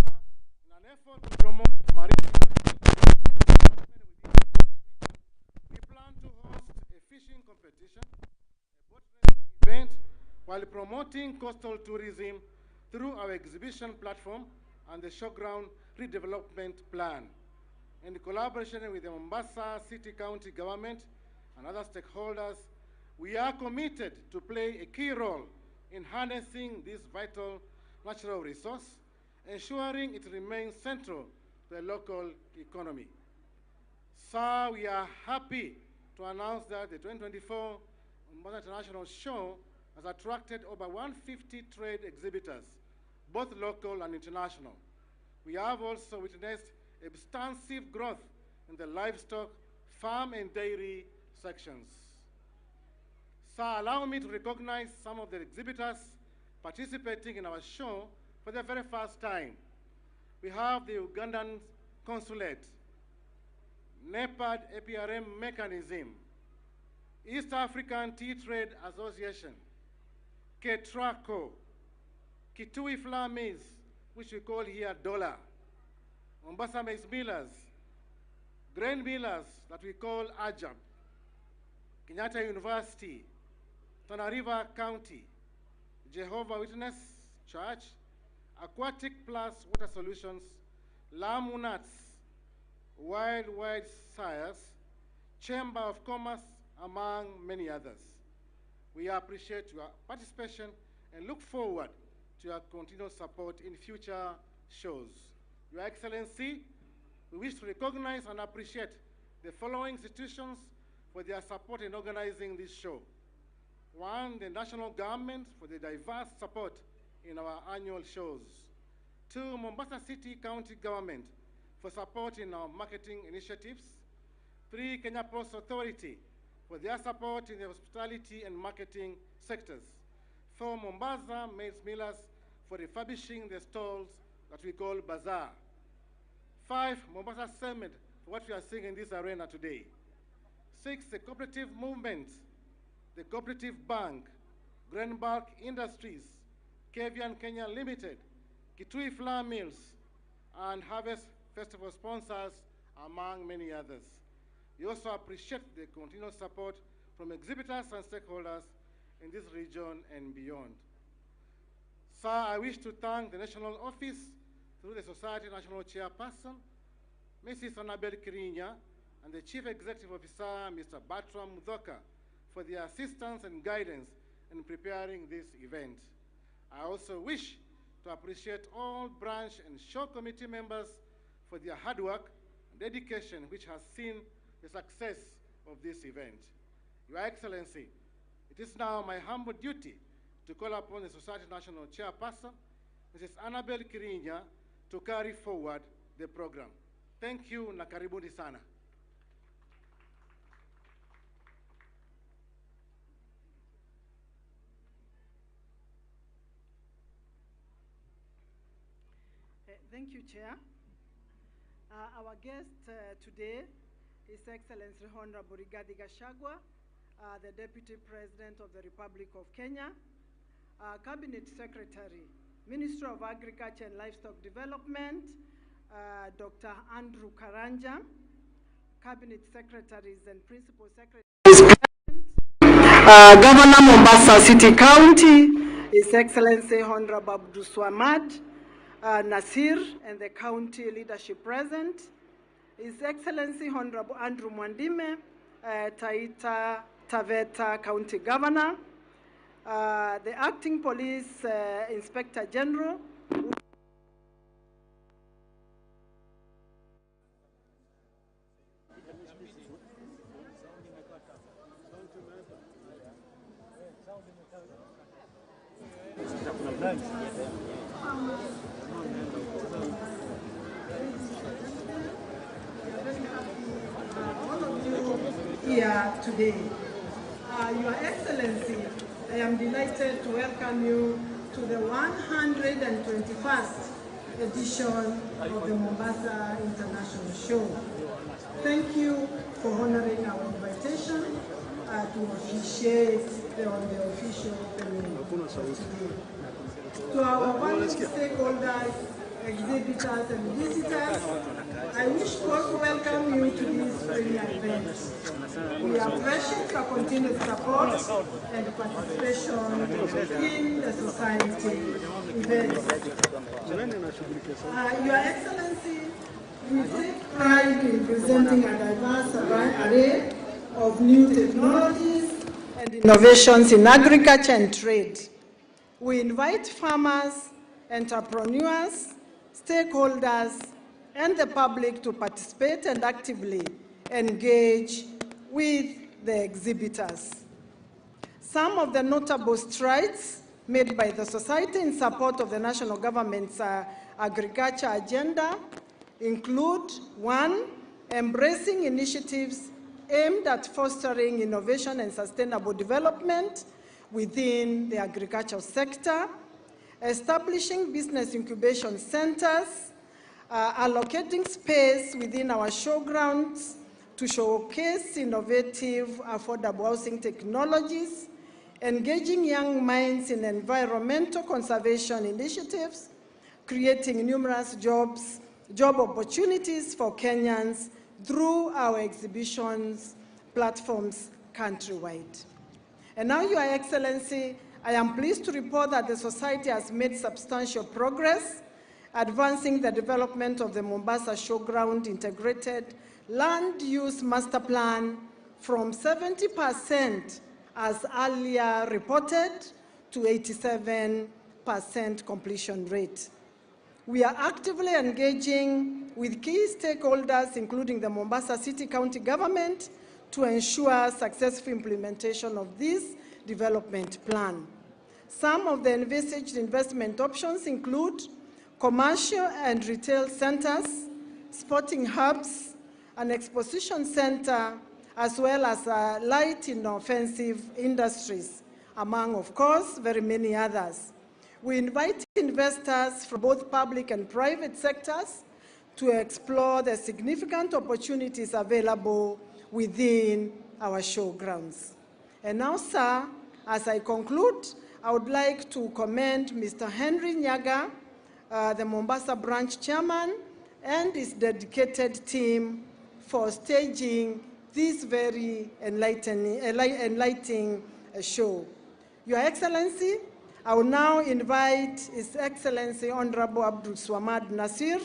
in an effort to promote marine economy development within the region, we plan to host a fishing competition, a boat racing event, while promoting coastal tourism through our exhibition platform and the showground redevelopment plan. In collaboration with the Mombasa City County Government and other stakeholders, we are committed to play a key role in harnessing this vital natural resource, ensuring it remains central to the local economy. Sir, we are happy to announce that the 2024 Mombasa International Show has attracted over 150 trade exhibitors, both local and international. We have also witnessed extensive growth in the livestock, farm, and dairy sections. Sir, allow me to recognize some of the exhibitors participating in our show for the very first time. We have the Ugandan Consulate, NEPAD APRM Mechanism, East African Tea Trade Association, KETRACO, Kitui Flour Mills, which we call here Dollar, Mombasa Maize Millers, Grain Millers that we call Ajab, Kenyatta University, Tana River County, Jehovah Witness Church, Aquatic Plus Water Solutions, Lamu Nuts, Wild Wild Sires, Chamber of Commerce, among many others. We appreciate your participation and look forward to your continued support in future shows. Your Excellency, we wish to recognize and appreciate the following institutions for their support in organizing this show. One, the national government for the diverse support in our annual shows. Two, Mombasa City County Government for support in our marketing initiatives. Three, Kenya Ports Authority for their support in the hospitality and marketing sectors. Four, Mombasa Maize Millers for refurbishing the stalls that we call Bazaar. Five, Mombasa Cement for what we are seeing in this arena today. 6, the Cooperative Movement, the Cooperative Bank, Grand Bulk Industries, Kevian Kenya Limited, Kitui Flour Mills, and Harvest Festival sponsors, among many others. We also appreciate the continued support from exhibitors and stakeholders in this region and beyond. Sir, I wish to thank the National Office through the Society National Chairperson, Mrs. Annabel Kirinya, and the Chief Executive Officer, Mr. Bertram Muthoka, for their assistance and guidance in preparing this event. I also wish to appreciate all branch and show committee members for their hard work and dedication, which has seen the success of this event. Your Excellency, it is now my humble duty to call upon the Society National Chairperson, Mrs. Annabel Kirinya, to carry forward the program. Thank you na karibuni sana. Thank you, Chair. Our guest today is Excellency Honorable Rigathi Gachagua, the Deputy President of the Republic of Kenya, Cabinet Secretary, Minister of Agriculture and Livestock Development, Dr. Andrew Karanja, Cabinet Secretaries and Principal Secretaries, Governor Mombasa City County, His Excellency Honorable Abdulswamad Nasir, and the county leadership present, His Excellency Honorable Andrew Mwandime, Taita Taveta County Governor, the Acting Police Inspector General, here today. Your Excellency, I am delighted to welcome you to the 121st edition of the Mombasa International Show. Thank you for honoring our invitation to officiate on the official opening today. To our valued stakeholders, exhibitors and visitors, I wish to also welcome you to this premier event. We appreciate your continued support and participation in the society events. Your Excellency, we take pride in presenting a diverse array of new technologies and innovations in agriculture and trade. We invite farmers, entrepreneurs, stakeholders, and the public to participate and actively engage with the exhibitors. Some of the notable strides made by the society in support of the national government's agriculture agenda include: 1, embracing initiatives aimed at fostering innovation and sustainable development within the agricultural sector, establishing business incubation centers, allocating space within our showgrounds to showcase innovative, affordable housing technologies, engaging young minds in environmental conservation initiatives, creating numerous job opportunities for Kenyans through our exhibitions platforms countrywide. And now, Your Excellency, I am pleased to report that the Society has made substantial progress advancing the development of the Mombasa Showground Integrated Land Use Master Plan from 70% as earlier reported to 87% completion rate. We are actively engaging with key stakeholders, including the Mombasa City County Government, to ensure successful implementation of this development plan. Some of the envisaged investment options include commercial and retail centers, sporting hubs, an exposition center, as well as light inoffensive industries, among, of course, very many others. We invite investors from both public and private sectors to explore the significant opportunities available within our show grounds. And now, sir, as I conclude, I would like to commend Mr. Henry Nyaga, the Mombasa branch chairman, and his dedicated team for staging this very enlightening show. Your Excellency, I will now invite His Excellency Honorable Abdulswamad Nassir,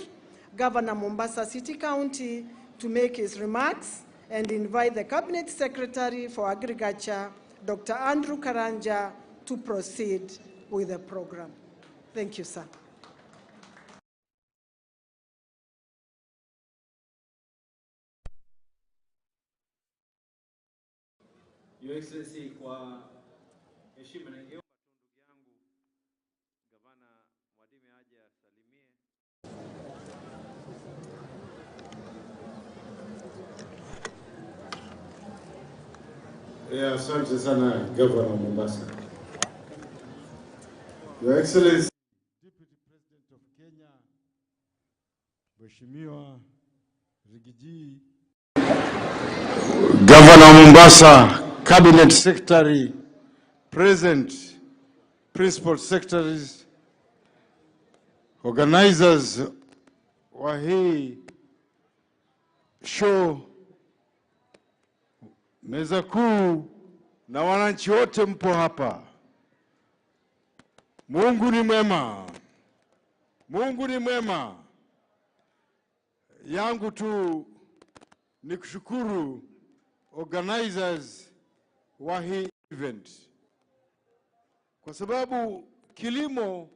Governor Mombasa City County, to make his remarks and invite the Cabinet Secretary for Agriculture, Dr. Andrew Karanja, to proceed with the program. Thank you, sir. Your Excellency, kwa heshima ningeomba tu ndugu yangu Gavana Mwadime aje asalimie. Yeah, asante sana Governor Mombasa. Your Excellency, Deputy President of Kenya, Mheshimiwa Riggy G, Governor Mombasa, Cabinet Secretary, present, Principal Secretaries, organizers wa hii show, meza kuu na wananchi wote mpo hapa. Mungu ni mwema. Mungu ni mwema. Yangu tu ni kushukuru organizers wa hii event, kwa sababu kilimo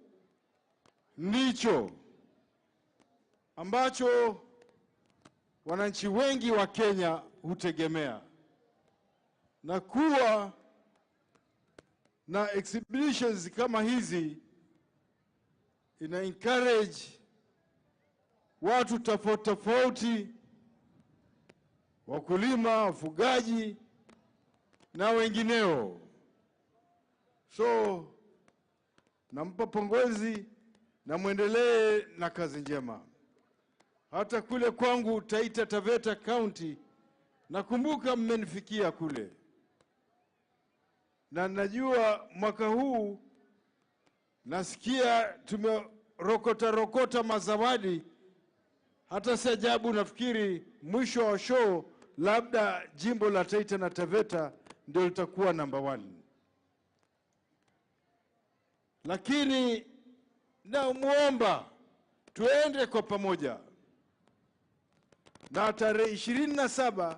ndicho ambacho wananchi wengi wa Kenya hutegemea, na kuwa na exhibitions kama hizi ina encourage watu tofauti tofauti, wakulima, wafugaji na wengineo. So nampa pongezi na muendelee na kazi njema. Hata kule kwangu Taita Taveta County, nakumbuka mmenifikia kule, na najua mwaka huu nasikia tumerokota rokota mazawadi. Hata si ajabu, nafikiri mwisho wa show labda jimbo la Taita na Taveta ndio litakuwa number 1. Lakini namuomba tuende kwa pamoja, na tarehe 27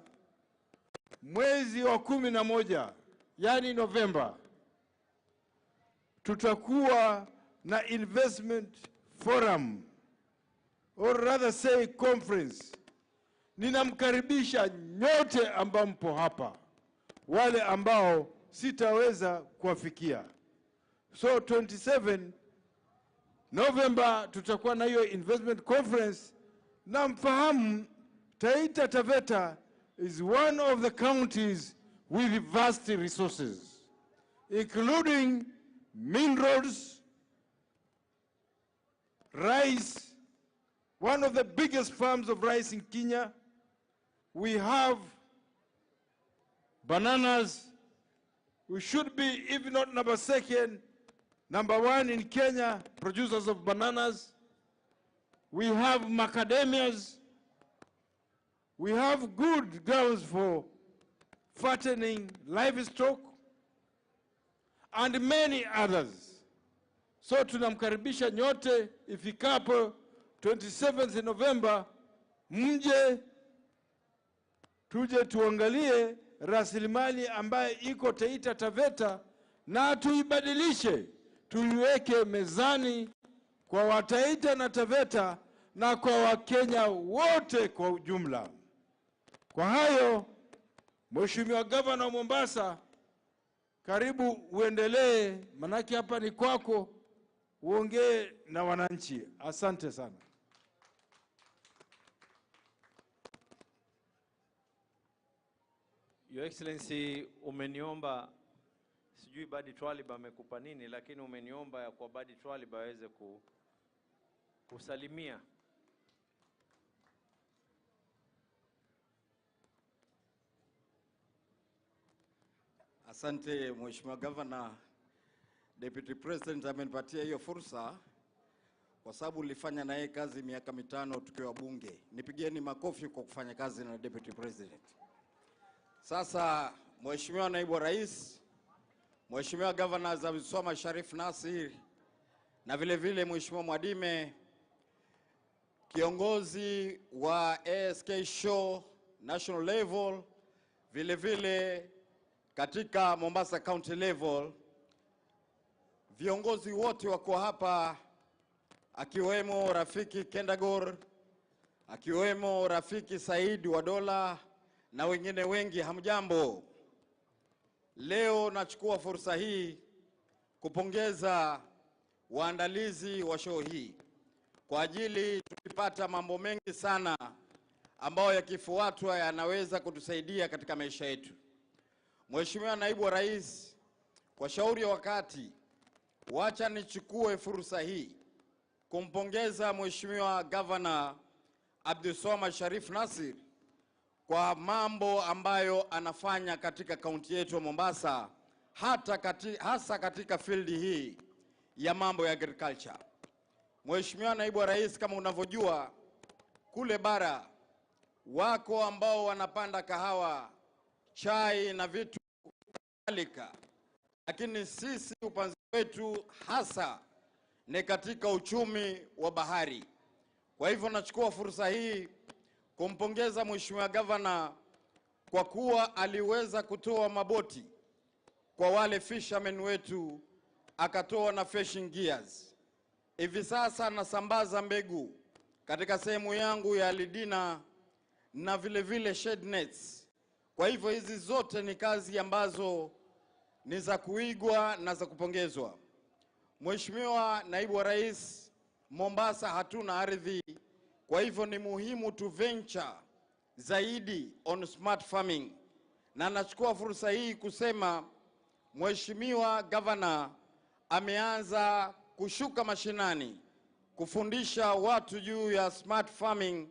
mwezi wa 11, yani Novemba, tutakuwa na investment forum, or rather say conference. Ninamkaribisha nyote ambao mpo hapa, wale ambao sitaweza kuwafikia. So 27 November tutakuwa na hiyo investment conference, na mfahamu Taita Taveta is one of the counties with vast resources, including minerals, rice, one of the biggest farms of rice in Kenya. We have bananas. We should be, if not number second, number 1 in Kenya, producers of bananas. We have macadamias. We have good grounds for fattening livestock and many others. So tunamkaribisha nyote ifikapo 27th November, mje tuje tuangalie rasilimali ambayo iko Taita Taveta na tuibadilishe, tuiweke mezani kwa Wataita na Taveta na kwa Wakenya wote kwa ujumla. Kwa hayo, Mheshimiwa Governor wa Mombasa, karibu uendelee, manake hapa ni kwako, uongee na wananchi. Asante sana. Your Excellency, umeniomba, sijui Badi Twalib amekupa nini, lakini umeniomba ya kwa Badi Twalib aweze kusalimia. Asante Mheshimiwa Governor. Deputy President amenipatia hiyo fursa kwa sababu nilifanya naye kazi miaka 5 tukiwa bunge. Nipigieni makofi kwa kufanya kazi na Deputy President. Sasa Mheshimiwa Naibu wa Rais, Mheshimiwa Governor Abdulswamad Sharif Nassir, na vile vile Mheshimiwa Mwadime, kiongozi wa ASK Show National Level, vile vile katika Mombasa County Level, viongozi wote wako hapa, akiwemo rafiki Kendagor, akiwemo rafiki Said Wadola na wengine wengi. Hamjambo. Leo nachukua fursa hii kupongeza waandalizi wa show hii kwa ajili tulipata mambo mengi sana ambayo yakifuatwa yanaweza kutusaidia katika maisha yetu. Mheshimiwa Naibu wa Rais, kwa shauri ya wakati, wacha nichukue fursa hii kumpongeza Mheshimiwa Governor Abdulswamad Sharif Nassir kwa mambo ambayo anafanya katika kaunti yetu ya Mombasa, hasa katika field hii ya mambo ya agriculture. Mheshimiwa Naibu wa Rais, kama unavyojua kule bara wako ambao wanapanda kahawa, chai na vitu kadhalika, lakini sisi upanzi wetu hasa ni katika uchumi wa bahari. Kwa hivyo nachukua fursa hii kumpongeza Mheshimiwa Governor kwa kuwa aliweza kutoa maboti kwa wale fishermen wetu, akatoa na fishing gears. Hivi sasa nasambaza mbegu katika sehemu yangu ya Lidina na vile vile shade nets. Kwa hivyo hizi zote ni kazi ambazo ni za kuigwa na za kupongezwa. Mheshimiwa Naibu wa Rais, Mombasa hatuna ardhi, kwa hivyo ni muhimu to venture zaidi on smart farming. Na nachukua fursa hii kusema Mheshimiwa Governor ameanza kushuka mashinani kufundisha watu juu ya smart farming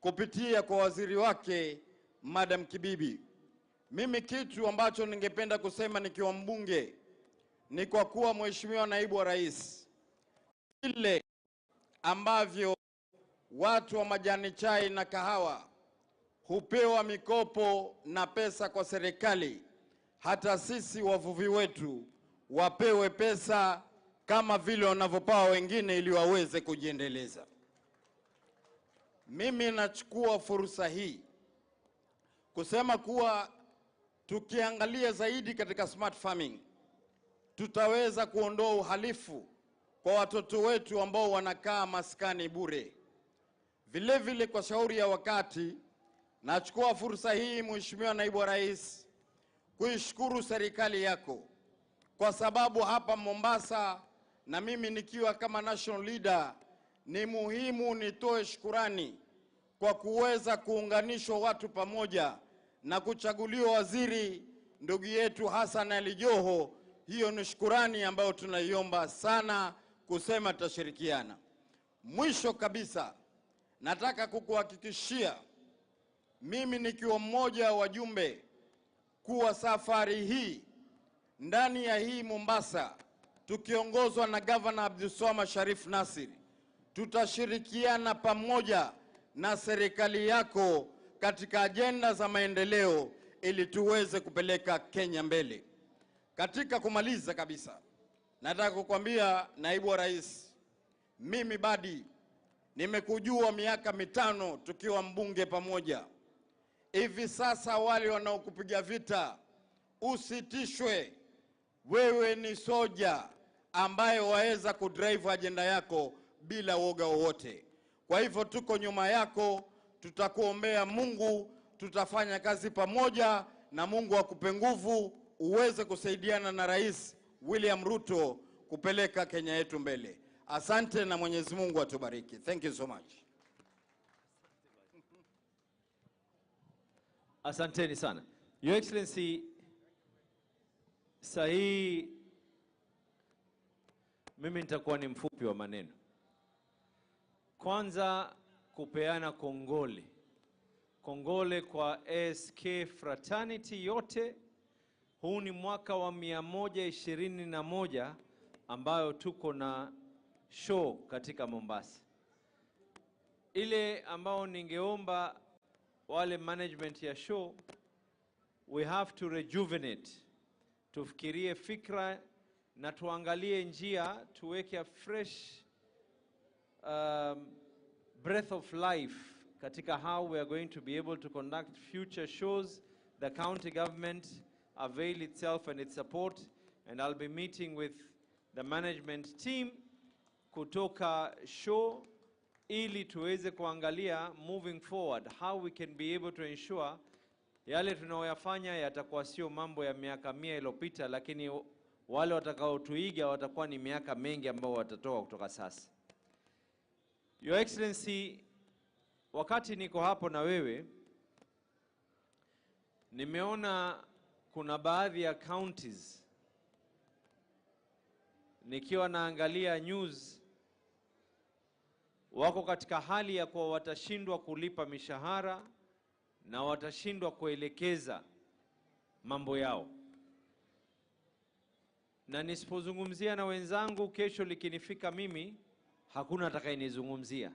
kupitia kwa waziri wake Madam Kibibi. Mimi kitu ambacho ningependa kusema nikiwa mbunge ni kwa kuwa Mheshimiwa Naibu wa Rais, vile ambavyo watu wa majani chai na kahawa hupewa mikopo na pesa kwa serikali, hata sisi wavuvi wetu wapewe pesa kama vile wanavyopawa wengine ili waweze kujiendeleza. Mimi nachukua fursa hii kusema kuwa tukiangalia zaidi katika smart farming tutaweza kuondoa uhalifu kwa watoto wetu ambao wanakaa maskani bure. Vile vile kwa shauri ya wakati, nachukua fursa hii Mheshimiwa Naibu wa Rais kuishukuru serikali yako kwa sababu hapa Mombasa na mimi nikiwa kama national leader ni muhimu nitoe shukurani kwa kuweza kuunganishwa watu pamoja na kuchaguliwa waziri ndugu yetu Hassan Ali Joho. Hiyo ni shukurani ambayo tunaiomba sana kusema tutashirikiana. Mwisho kabisa, nataka kukuhakikishia mimi nikiwa mmoja wa wajumbe kuwa safari hii ndani ya hii Mombasa tukiongozwa na Governor Abdulswamad Sharif Nassir tutashirikiana pamoja na serikali yako katika ajenda za maendeleo ili tuweze kupeleka Kenya mbele. Katika kumaliza kabisa, nataka kukwambia Naibu wa Rais, mimi Badi nimekujua miaka 5 tukiwa mbunge pamoja. Hivi sasa wale wanaokupiga vita usitishwe. Wewe ni soja ambaye waweza kudrive agenda yako bila woga wowote. Kwa hivyo tuko nyuma yako, tutakuombea Mungu, tutafanya kazi pamoja na Mungu akupe nguvu uweze kusaidiana na Rais William Ruto kupeleka Kenya yetu mbele. Asante na Mwenyezi Mungu atubariki. Thank you so much. Asanteni sana. Your Excellency, sahi mimi nitakuwa ni mfupi wa maneno. Kwanza kupeana kongole. Kongole kwa ASK fraternity yote, Huu ni mwaka wa 121 ambayo tuko na show katika Mombasa. Ile ambao ningeomba wale management ya show, we have to rejuvenate. Tufikirie fikra na tuangalie njia, tuweke a fresh breath of life katika how we are going to be able to conduct future shows. The county government avail itself and its support, and I'll be meeting with the management team kutoka show ili tuweze kuangalia moving forward how we can be able to ensure yale tunayoyafanya yatakuwa sio mambo ya miaka 100 iliyopita, lakini wale watakaotuiga watakuwa ni miaka mengi ambao watatoka kutoka sasa. Your Excellency, wakati niko hapo na wewe, nimeona kuna baadhi ya counties, nikiwa naangalia news, wako katika hali ya kuwa watashindwa kulipa mishahara na watashindwa kuelekeza mambo yao. Na nisipozungumzia na wenzangu, kesho likinifika mimi, hakuna atakayenizungumzia.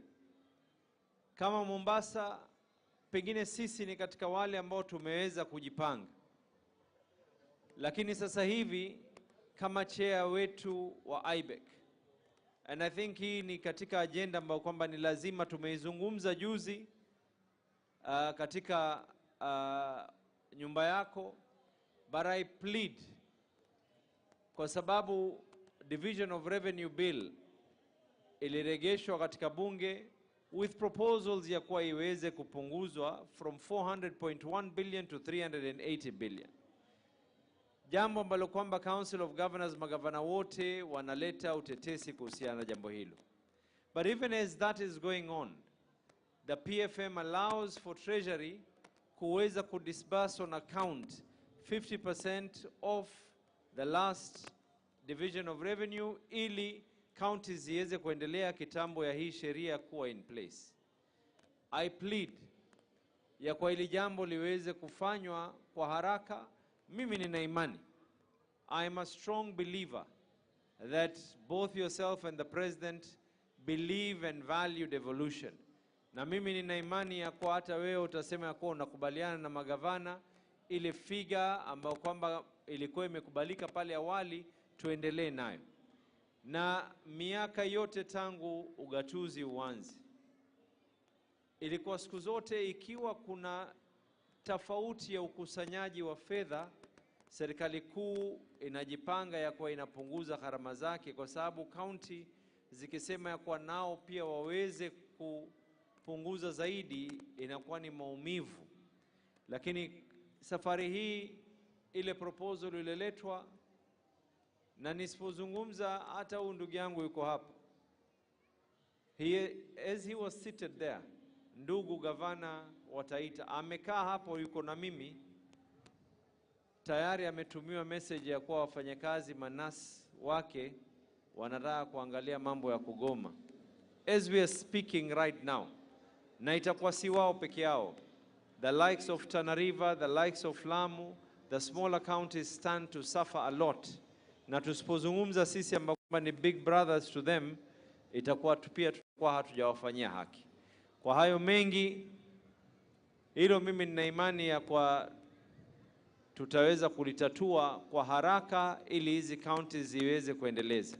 Kama Mombasa, pengine sisi ni katika wale ambao tumeweza kujipanga. Lakini sasa hivi kama chair wetu wa IBEC, and I think hii ni katika agenda ambayo kwamba ni lazima tumeizungumza juzi katika nyumba yako, but I plead, kwa sababu Division of Revenue Bill iliregeshwa katika bunge with proposals ya kuwa iweze kupunguzwa from 400.1 billion to 380 billion. Jambo ambalo kwamba Council of Governors, magavana wote wanaleta utetesi kuhusiana na jambo hilo. But even as that is going on, the PFM allows for Treasury kuweza kudisburse on account 50% of the last division of revenue ili counties ziweze kuendelea kitambo ya hii sheria kuwa in place. I plead ya kwa hili jambo liweze kufanywa kwa haraka. Mimi nina imani. I am a strong believer that both yourself and the president believe and value devolution. Na mimi nina imani ya kwa hata wewe utasema ya kuwa unakubaliana na magavana, ile figa ambayo kwamba ilikuwa imekubalika pale awali tuendelee nayo. Na miaka yote tangu ugatuzi uanze, ilikuwa siku zote ikiwa kuna tofauti ya ukusanyaji wa fedha, serikali kuu inajipanga ya kuwa inapunguza gharama zake, kwa sababu county zikisema ya kuwa nao pia waweze kupunguza zaidi inakuwa ni maumivu. Lakini safari hii ile proposal ililetwa, na nisipozungumza hata huyu ndugu yangu yuko hapa. As he was seated there, ndugu gavana wa Taita amekaa hapo, yuko na mimi tayari ametumiwa message ya kuwa wafanyakazi manasi wake wanataka kuangalia mambo ya kugoma as we are speaking right now. Na itakuwa si wao peke yao, the likes of Tana River, the likes of Lamu, the smaller counties stand to suffer a lot. Na tusipozungumza sisi ambao ni big brothers to them, itakuwa pia tutakuwa hatujawafanyia haki. Kwa hayo mengi, hilo mimi nina imani ya kwa tutaweza kulitatua kwa haraka ili hizi counties ziweze kuendeleza.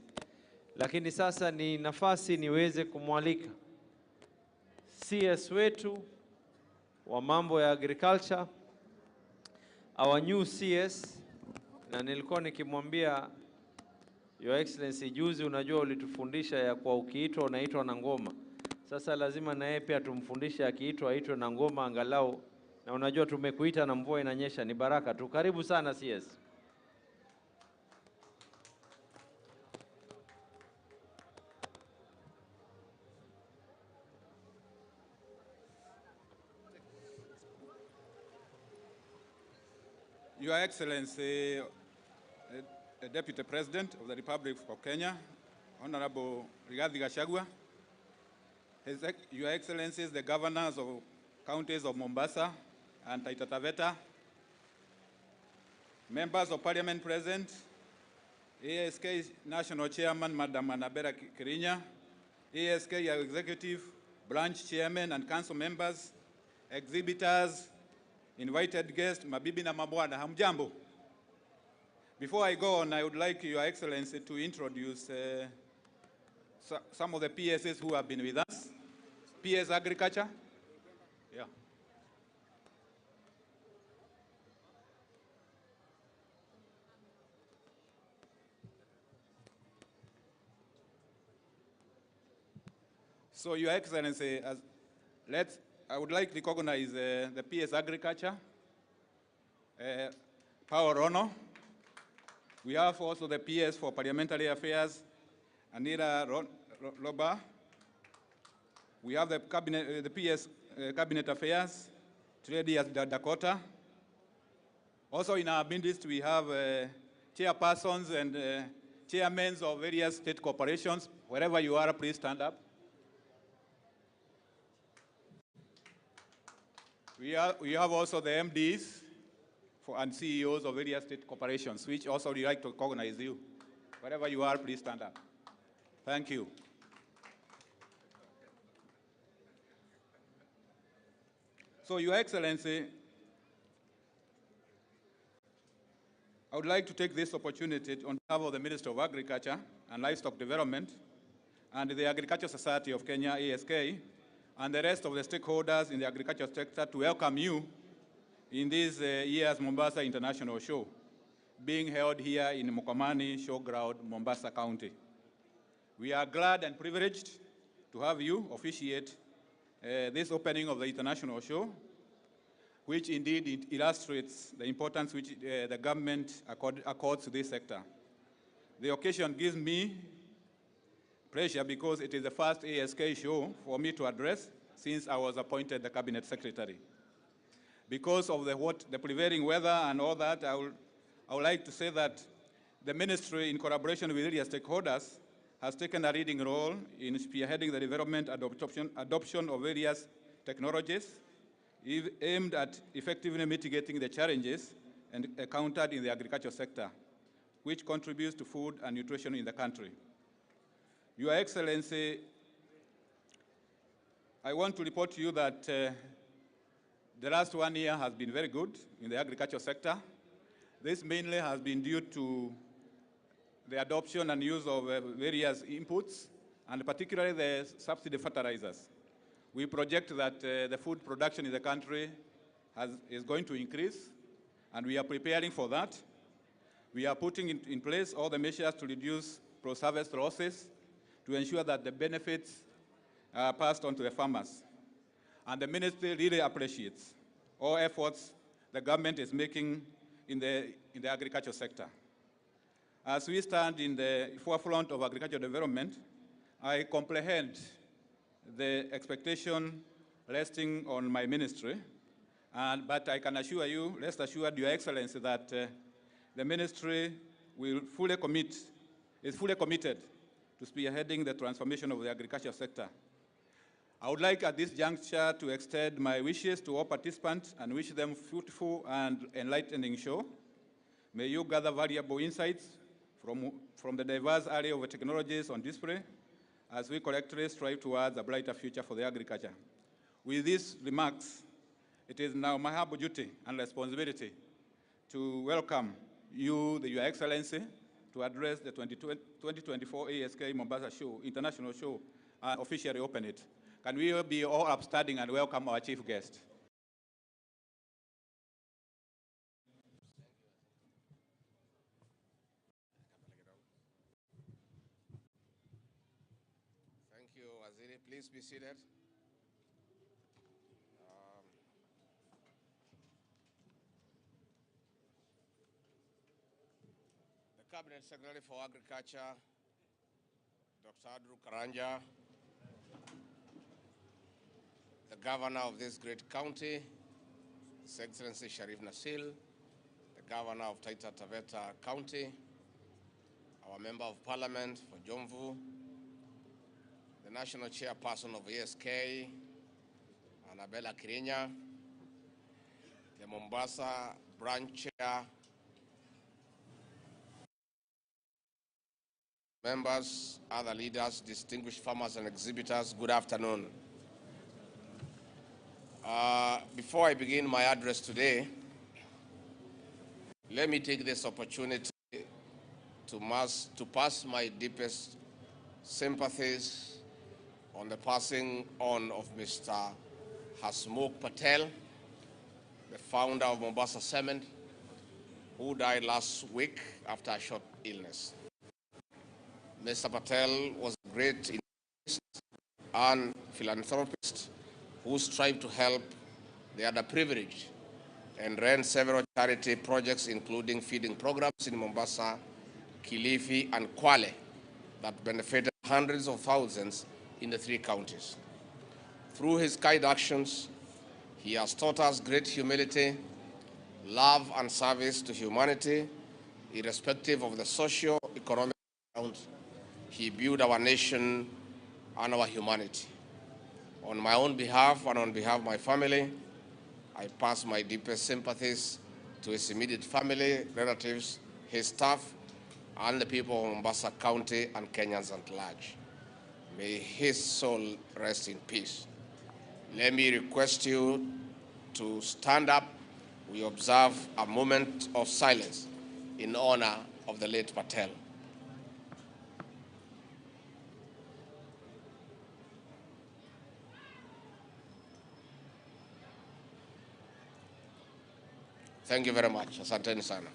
Lakini sasa ni nafasi niweze kumwalika CS wetu wa mambo ya agriculture, our new CS. Na nilikuwa nikimwambia Your Excellency juzi, unajua ulitufundisha ya kwa ukiitwa unaitwa na ngoma. Sasa lazima na yeye pia tumfundishe akiitwa aitwe na ngoma angalau. Na unajua tumekuita na mvua inanyesha, ni baraka tu. Karibu sana CS. Your Excellency, the Deputy President of the Republic of Kenya, Honorable Rigathi Gachagua, Your Excellencies, the Governors of counties of Mombasa and Taita Taveta, Members of Parliament present, ASK National Chairman, Madam Anabella Kirinya, ASK Executive Branch Chairman and Council members, exhibitors, invited guests, mabibi na mabwana, hamjambo. Before I go on, I would like Your Excellency to introduce some of the PSs who have been with us. PS Agriculture. Yeah. So, Your Excellency, I would like to recognize the PS Agriculture, Paul Rono. We have also the PS for Parliamentary Affairs, Anira Roba. We have the cabinet, the PS Cabinet Affairs, Trade Dakota. Also in our midst, we have chairpersons and chairmen of various state corporations. Wherever you are, please stand up. We have also the MDs and CEOs of various state corporations, which also we like to recognize you. Wherever you are, please stand up. Thank you. So, Your Excellency, I would like to take this opportunity on behalf of the Minister of Agriculture and Livestock Development and the Agricultural Society of Kenya, ASK, and the rest of the stakeholders in the agriculture sector to welcome you in this year's Mombasa International Show, being held here in Mokomani Showground, Mombasa County. We are glad and privileged to have you officiate this opening of the international show, which indeed it illustrates the importance which the government accords to this sector. The occasion gives me pleasure because it is the first ASK show for me to address since I was appointed the Cabinet Secretary. Because of the prevailing weather and all that, I would like to say that the ministry, in collaboration with various stakeholders, has taken a leading role in spearheading the development and adoption of various technologies aimed at effectively mitigating the challenges and encountered in the agriculture sector, which contributes to food and nutrition in the country. Your Excellency, I want to report to you that the last 1 year has been very good in the agriculture sector. This mainly has been due to the adoption and use of various inputs, and particularly the subsidy fertilizers. We project that the food production in the country is going to increase, and we are preparing for that. We are putting in place all the measures to reduce post-harvest losses, to ensure that the benefits are passed on to the farmers. And the ministry really appreciates all efforts the government is making in the agriculture sector. As we stand in the forefront of agricultural development, I comprehend the expectation resting on my ministry, but I can assure you, rest assured, Your Excellency, that the ministry will is fully committed to spearheading the transformation of the agriculture sector. I would like at this juncture to extend my wishes to all participants and wish them fruitful and enlightening show. May you gather valuable insights from the diverse array of technologies on display as we collectively strive towards a brighter future for the agriculture. With these remarks, it is now my humble duty and responsibility to welcome you, Your Excellency, to address the 2024 ASK Mombasa Show, International Show, and officially open it. Can we be all upstanding and welcome our chief guest? Thank you, Waziri. Please be seated. The Cabinet Secretary for Agriculture, Dr. Andrew Karanja, the Governor of this great county, His Excellency Sharif Nasil, the Governor of Taita Taveta County, our Member of Parliament for Jomvu, the National Chairperson of ASK, Anabella Kirinya, the Mombasa Branch Chair, Members, other leaders, distinguished farmers and exhibitors, good afternoon. Before I begin my address today, let me take this opportunity to pass my deepest sympathies on the passing on of Mr. Hasmukh Patel, the founder of Mombasa Cement, who died last week after a short illness. Mr. Patel was a great and philanthropist who strived to help the underprivileged and ran several charity projects, including feeding programs in Mombasa, Kilifi, and Kwale that benefited hundreds of thousands in the three counties. Through his kind actions, he has taught us great humility, love, and service to humanity, irrespective of the socio-economic background. He built our nation and our humanity. On my own behalf and on behalf of my family, I pass my deepest sympathies to his immediate family, relatives, his staff, and the people of Mombasa County and Kenyans at large. May his soul rest in peace. Let me request you to stand up. We observe a moment of silence in honor of the late Patel. Thank you very much. Asanteni sana.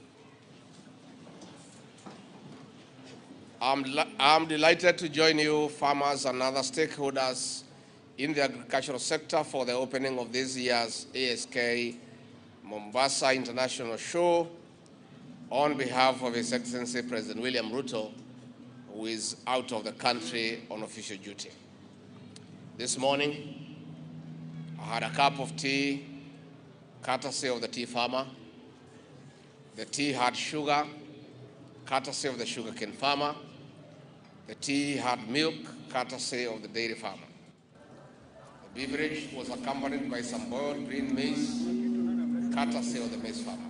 I'm delighted to join you, farmers and other stakeholders in the agricultural sector, for the opening of this year's ASK Mombasa International Show on behalf of His Excellency President William Ruto, who is out of the country on official duty. This morning, I had a cup of tea, courtesy of the tea farmer. The tea had sugar, courtesy of the sugarcane farmer. The tea had milk, courtesy of the dairy farmer. The beverage was accompanied by some boiled green maize, courtesy of the maize farmer.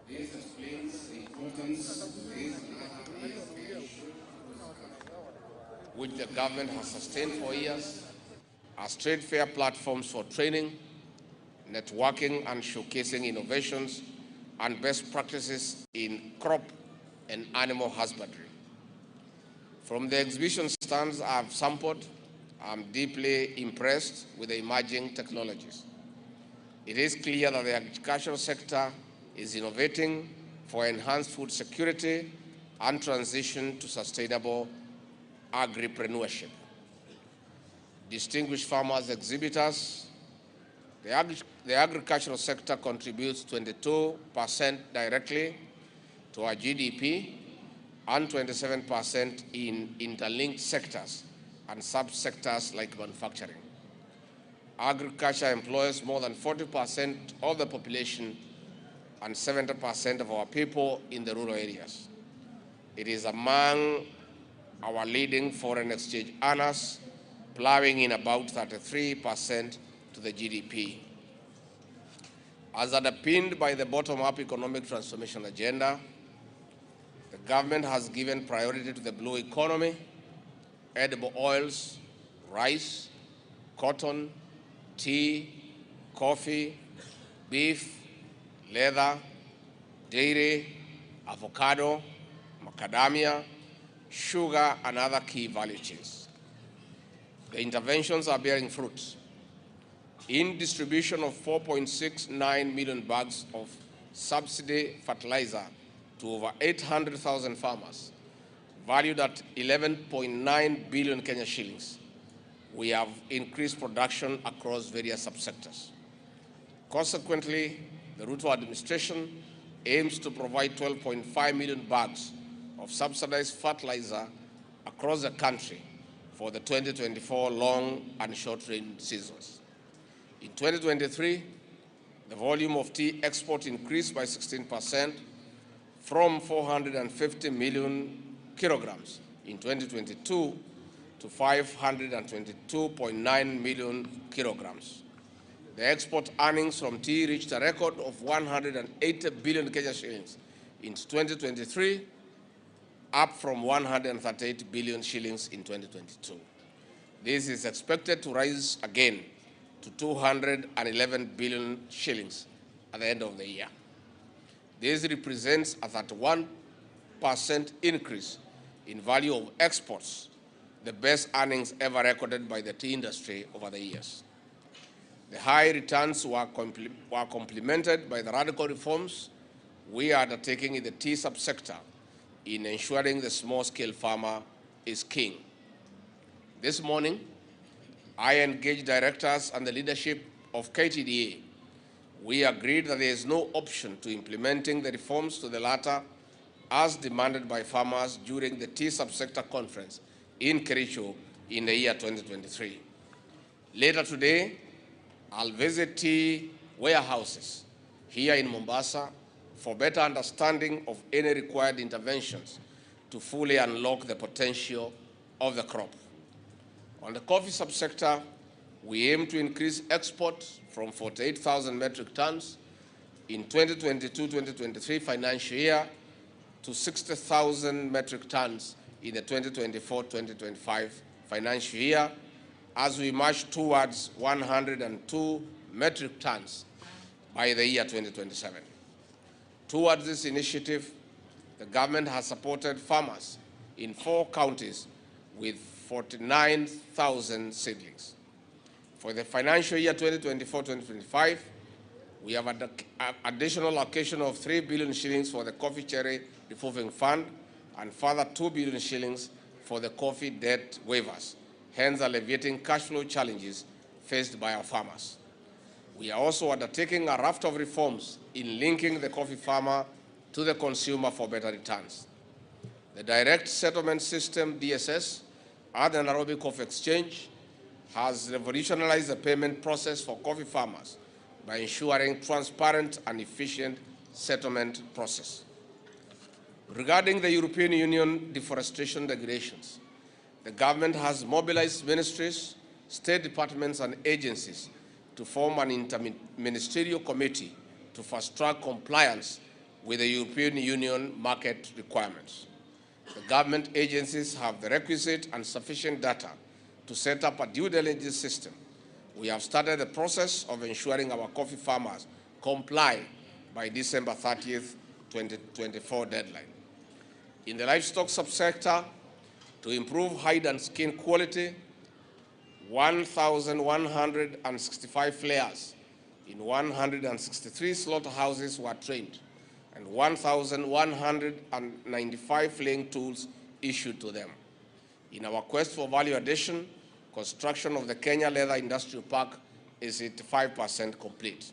This explains the importance of this, which the government has sustained for years as trade fair platforms for training, networking, and showcasing innovations and best practices in crop and animal husbandry. From the exhibition stands I've sampled, I'm deeply impressed with the emerging technologies. It is clear that the agricultural sector is innovating for enhanced food security and transition to sustainable agripreneurship. Distinguished farmers, exhibitors, the agricultural sector contributes 22% directly to our GDP and 27% in interlinked sectors and subsectors like manufacturing. Agriculture employs more than 40% of the population and 70% of our people in the rural areas. It is among our leading foreign exchange earners, plowing in about 33% to the GDP. As underpinned by the bottom-up economic transformation agenda, the government has given priority to the blue economy, edible oils, rice, cotton, tea, coffee, beef, leather, dairy, avocado, macadamia, sugar, and other key value chains. The interventions are bearing fruit. In distribution of 4.69 million bags of subsidy fertilizer to over 800,000 farmers, valued at 11.9 billion Kenya shillings, we have increased production across various subsectors. Consequently, the Ruto administration aims to provide 12.5 million bags of subsidized fertilizer across the country for the 2024 long and short rain seasons. In 2023, the volume of tea export increased by 16% from 450 million kilograms in 2022 to 522.9 million kilograms. The export earnings from tea reached a record of 180 billion Kenya shillings in 2023, up from 138 billion shillings in 2022. This is expected to rise again to 211 billion shillings at the end of the year. This represents a 31% increase in value of exports, the best earnings ever recorded by the tea industry over the years. The high returns were complemented by the radical reforms we are undertaking in the tea subsector in ensuring the small-scale farmer is king. This morning, I engaged directors and the leadership of KTDA. We agreed that there is no option to implementing the reforms to the latter as demanded by farmers during the tea subsector conference in Kericho in the year 2023. Later today, I'll visit tea warehouses here in Mombasa for better understanding of any required interventions to fully unlock the potential of the crop. On the coffee subsector, we aim to increase exports from 48,000 metric tons in 2022-2023 financial year to 60,000 metric tons in the 2024-2025 financial year as we march towards 102 metric tons by the year 2027. Towards this initiative, the government has supported farmers in 4 counties with 49,000 seedlings. For the financial year 2024-2025, we have an additional allocation of 3 billion shillings for the coffee cherry revolving fund and further 2 billion shillings for the coffee debt waivers, hence alleviating cash flow challenges faced by our farmers. We are also undertaking a raft of reforms in linking the coffee farmer to the consumer for better returns. The Direct Settlement System, DSS, at the Nairobi Coffee Exchange has revolutionized the payment process for coffee farmers by ensuring transparent and efficient settlement process. Regarding the European Union deforestation regulations, the government has mobilized ministries, state departments, and agencies to form an interministerial committee to fast-track compliance with the European Union market requirements. The government agencies have the requisite and sufficient data to set up a due diligence system. We have started the process of ensuring our coffee farmers comply by December 30th, 2024 deadline. In the livestock subsector, to improve hide and skin quality, 1,165 flares in 163 slaughterhouses were trained and 1,195 flaying tools issued to them. In our quest for value addition, construction of the Kenya Leather Industrial Park is 85% complete.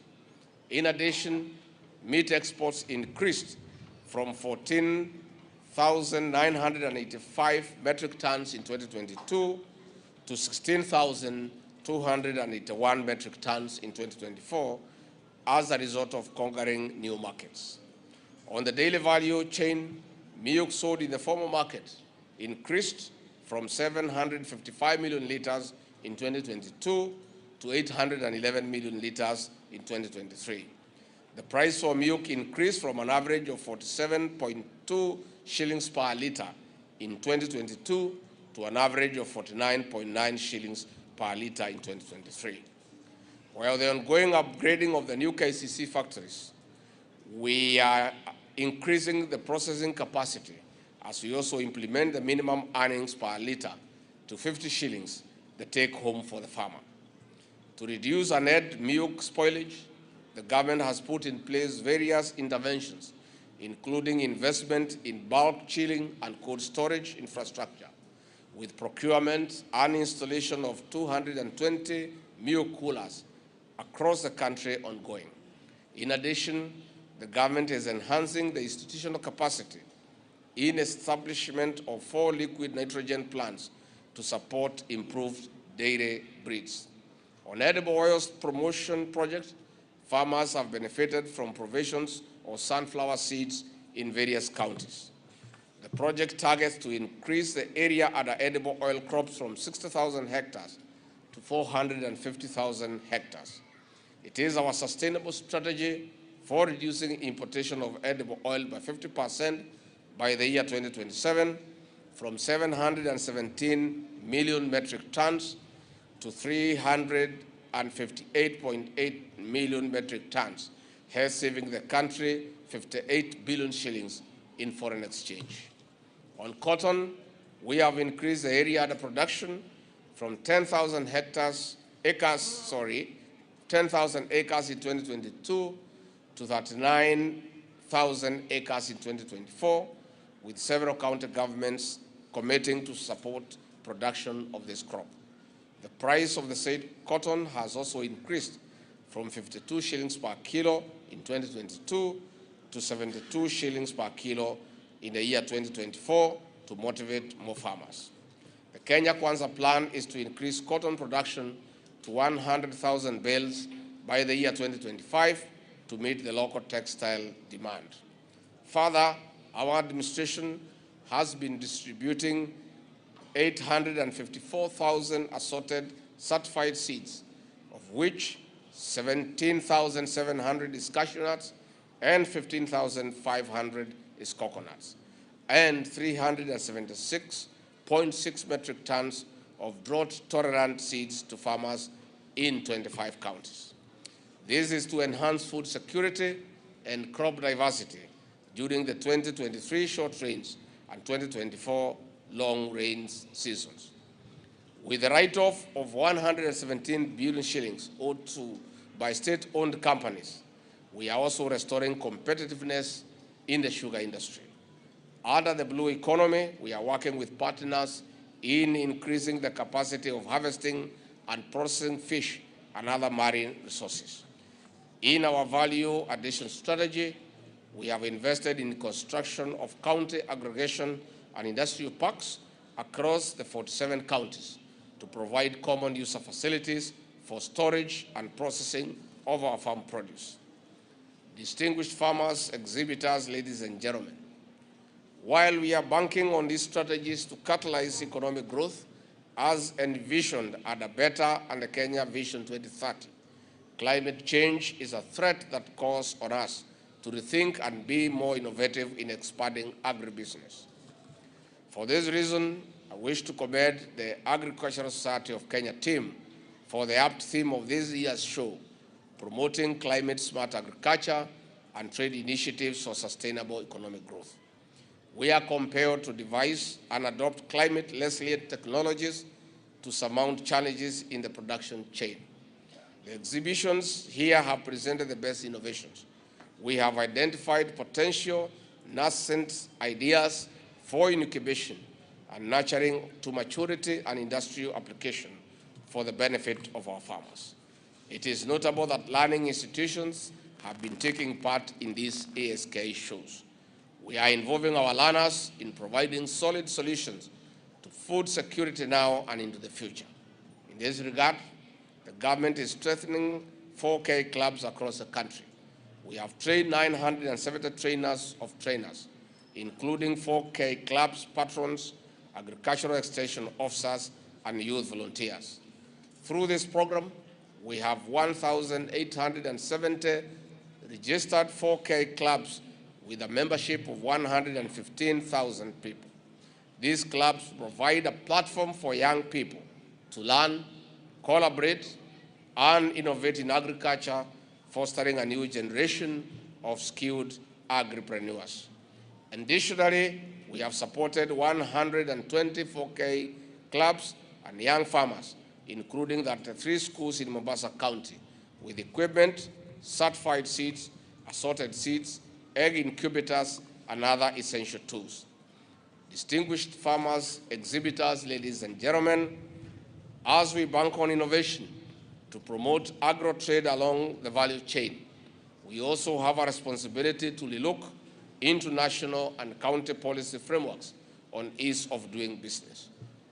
In addition, meat exports increased from 14,985 metric tons in 2022 to 16,281 metric tons in 2024 as a result of conquering new markets. On the daily value chain, milk sold in the formal market increased from 755 million liters in 2022 to 811 million liters in 2023. The price for milk increased from an average of 47.2 shillings per liter in 2022 to an average of 49.9 shillings per liter in 2023. While the ongoing upgrading of the new KCC factories, we are increasing the processing capacity as we also implement the minimum earnings per liter to 50 shillings, the take home for the farmer. To reduce and end milk spoilage, the government has put in place various interventions, including investment in bulk chilling and cold storage infrastructure, with procurement and installation of 220 milk coolers across the country ongoing. In addition, the government is enhancing the institutional capacity in establishment of 4 liquid nitrogen plants to support improved dairy breeds. On edible oils promotion project, farmers have benefited from provisions of sunflower seeds in various counties. The project targets to increase the area under edible oil crops from 60,000 hectares to 450,000 hectares. It is our sustainable strategy for reducing importation of edible oil by 50% by the year 2027, from 717 million metric tons to 358.8 million metric tons, hence saving the country 58 billion shillings in foreign exchange. On cotton, we have increased the area under production from 10,000 10,000 acres in 2022 to 39,000 acres in 2024, with several county governments committing to support production of this crop. The price of the said cotton has also increased from 52 shillings per kilo in 2022 to 72 shillings per kilo in the year 2024 to motivate more farmers. The Kenya Kwanza plan is to increase cotton production to 100,000 bales by the year 2025 to meet the local textile demand. Further, our administration has been distributing 854,000 assorted certified seeds, of which 17,700 is cashew nuts and 15,500 is coconuts, and 376.6 metric tons of drought-tolerant seeds to farmers in 25 counties. This is to enhance food security and crop diversity during the 2023 short rains and 2024 long rains seasons. With the write-off of 117 billion shillings owed to by state-owned companies, we are also restoring competitiveness in the sugar industry. Under the blue economy, we are working with partners in increasing the capacity of harvesting and processing fish and other marine resources. In our value addition strategy, we have invested in construction of county aggregation and industrial parks across the 47 counties to provide common user facilities for storage and processing of our farm produce. Distinguished farmers, exhibitors, ladies and gentlemen, while we are banking on these strategies to catalyze economic growth as envisioned at the Better and the Kenya Vision 2030, climate change is a threat that calls on us to rethink and be more innovative in expanding agribusiness. For this reason, I wish to commend the Agricultural Society of Kenya team for the apt theme of this year's show, promoting climate-smart agriculture and trade initiatives for sustainable economic growth. We are compelled to devise and adopt climate-resilient technologies to surmount challenges in the production chain. The exhibitions here have presented the best innovations. We have identified potential nascent ideas for incubation and nurturing to maturity and industrial application for the benefit of our farmers. It is notable that learning institutions have been taking part in these ASK shows. We are involving our learners in providing solid solutions to food security now and into the future. In this regard, the government is strengthening 4K clubs across the country. We have trained 970 trainers of trainers, including 4K clubs, patrons, agricultural extension officers, and youth volunteers. Through this program, we have 1,870 registered 4K clubs with a membership of 115,000 people. These clubs provide a platform for young people to learn, collaborate, and innovate in agriculture, fostering a new generation of skilled agripreneurs. Additionally, we have supported 124K clubs and young farmers, including 33 schools in Mombasa County, with equipment, certified seeds, assorted seeds, egg incubators, and other essential tools. Distinguished farmers, exhibitors, ladies and gentlemen, as we bank on innovation to promote agro-trade along the value chain, we also have a responsibility to look into national and county policy frameworks on ease of doing business.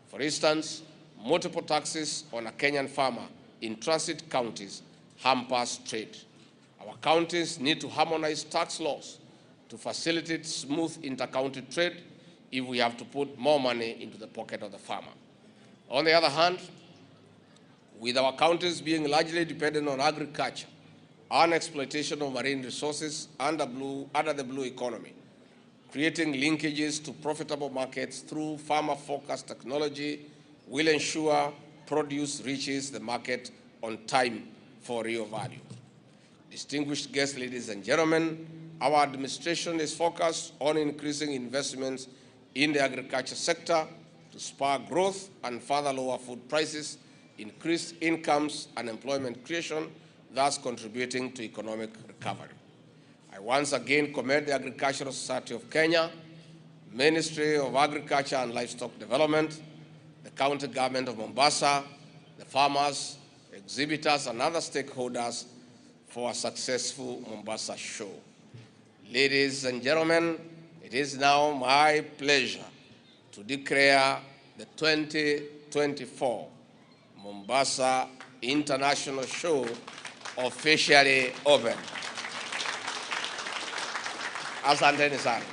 For instance, multiple taxes on a Kenyan farmer in transit counties hampers trade. Our counties need to harmonize tax laws to facilitate smooth inter-county trade, if we have to put more money into the pocket of the farmer. On the other hand, with our counties being largely dependent on agriculture and exploitation of marine resources under the blue economy, creating linkages to profitable markets through farmer-focused technology will ensure produce reaches the market on time for real value. Distinguished guests, ladies and gentlemen, our administration is focused on increasing investments in the agriculture sector to spur growth and further lower food prices, increase incomes and employment creation, thus contributing to economic recovery. I once again commend the Agricultural Society of Kenya, Ministry of Agriculture and Livestock Development, the County Government of Mombasa, the farmers, exhibitors, and other stakeholders for a successful Mombasa show. Ladies and gentlemen, it is now my pleasure to declare the 2024 Mombasa International Show officially open. Asanteni sana.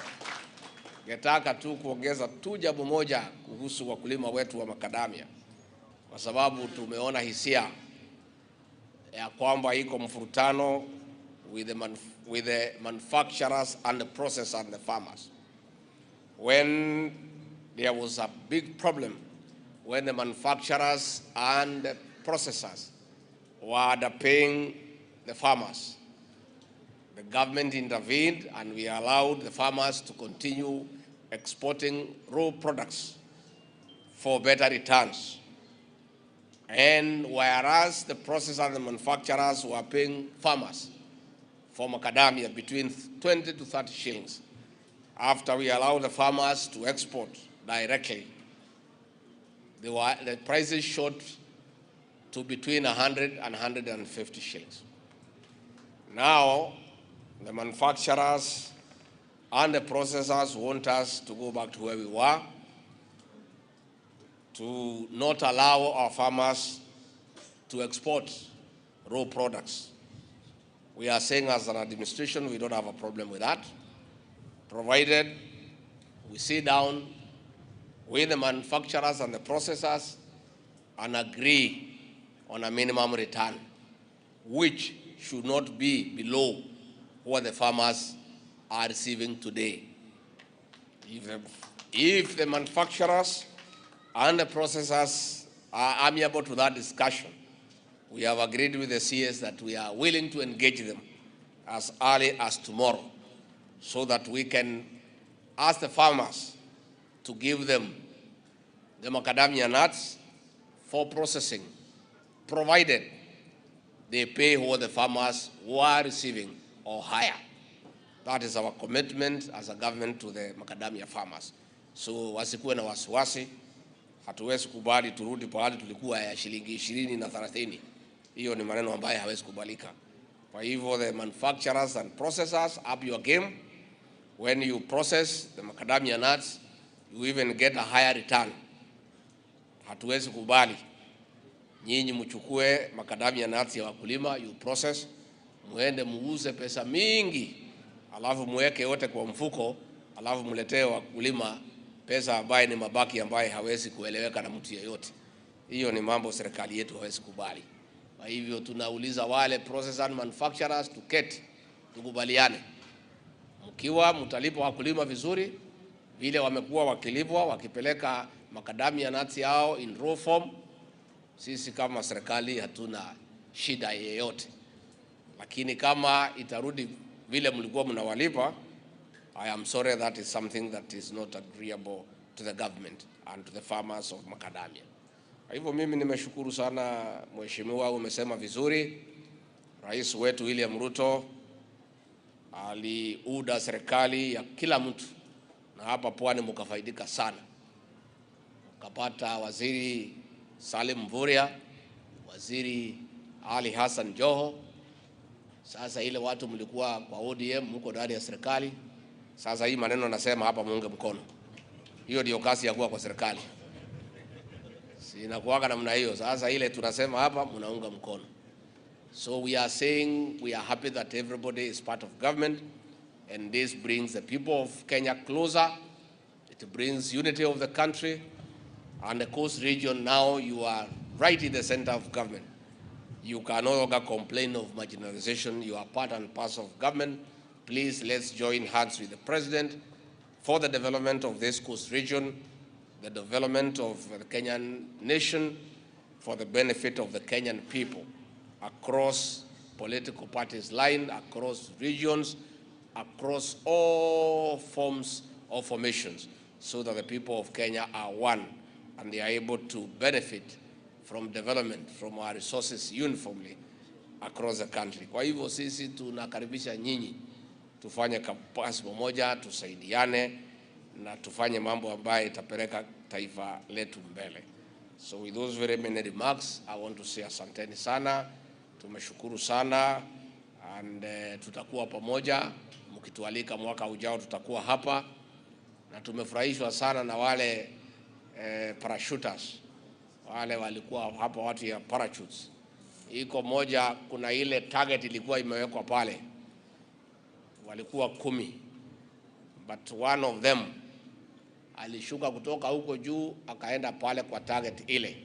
Ningetaka tu kuongeza tu jambo moja kuhusu wakulima wetu wa makadamia, kwa sababu tumeona hisia ya kwamba iko mfurutano with the manufacturers and the processors and the farmers. When there was a big problem when the manufacturers and the processors were underpaying the farmers, the government intervened and we allowed the farmers to continue exporting raw products for better returns. And whereas the processors and the manufacturers were paying farmers for macadamia between 20 to 30 shillings, after we allowed the farmers to export directly, the prices shot to between 100 and 150 shillings. Now, the manufacturers and the processors want us to go back to where we were, to not allow our farmers to export raw products. We are saying as an administration, we don't have a problem with that, provided we sit down with the manufacturers and the processors and agree on a minimum return, which should not be below what the farmers are receiving today. If the manufacturers and the processors are amiable to that discussion, we have agreed with the CS that we are willing to engage them as early as tomorrow so that we can ask the farmers to give them the macadamia nuts for processing, provided they pay what the farmers were receiving or higher. That is our commitment as a government to the macadamia farmers. So wasikuwe na wasiwasi, hatuwezi kubali turudi pahali tulikuwa ya shilingi 20 na 30. Hiyo ni maneno ambayo hawezi kubalika. Kwa hivyo the manufacturers and processors, up your game. When you process the macadamia nuts, you even get a higher return. Hatuwezi kubali nyinyi mchukue macadamia nuts ya wakulima, you process, muende muuze pesa mingi, alafu muweke yote kwa mfuko, alafu mletee wakulima pesa ambaye ni mabaki ambaye hawezi kueleweka na mtu yeyote. Hiyo ni mambo serikali yetu hawezi kubali. Kwa hivyo tunauliza wale processors and manufacturers tuketi, tukubaliane. Mkiwa mtalipa wakulima vizuri vile wamekuwa wakilipwa wakipeleka macadamia nuts yao in raw form, sisi kama serikali hatuna shida yeyote. Lakini kama itarudi vile mlikuwa mnawalipa, I am sorry, that is something that is not agreeable to the government and to the farmers of macadamia. Kwa hivyo mimi nimeshukuru sana mheshimiwa, umesema vizuri. Rais wetu William Ruto aliuda serikali ya kila mtu, na hapa pwani mkafaidika sana. Mkapata waziri Salim Mvurya, waziri Ali Hassan Joho. Sasa ile watu mlikuwa kwa ODM mko ndani ya serikali. Sasa hii maneno nasema hapa muunge mkono. Hiyo ndio kazi ya kuwa kwa serikali. Si inakuwaga namna hiyo. Sasa ile tunasema hapa mnaunga mkono. So we are saying we are happy that everybody is part of government, and this brings the people of Kenya closer. It brings unity of the country and the coast region. Now you are right in the center of government. You can no longer complain of marginalization. You are part and parcel of government. Please, let's join hands with the president for the development of this coast region, the development of the Kenyan nation, for the benefit of the Kenyan people across political parties line, across regions, across all forms of formations, so that the people of Kenya are one and they are able to benefit from development, from our resources uniformly across the country. Kwa hivyo sisi tunakaribisha nyinyi tufanye kazi pamoja, tusaidiane na tufanye mambo ambayo itapeleka taifa letu mbele. So with those very many remarks, I want to say asanteni sana, tumeshukuru sana and tutakuwa pamoja. Mkitualika mwaka ujao tutakuwa hapa, na tumefurahishwa sana na wale parachuters wale walikuwa hapa, watu ya parachutes. Iko moja, kuna ile target ilikuwa imewekwa pale, walikuwa 10, but one of them alishuka kutoka huko juu akaenda pale kwa target ile.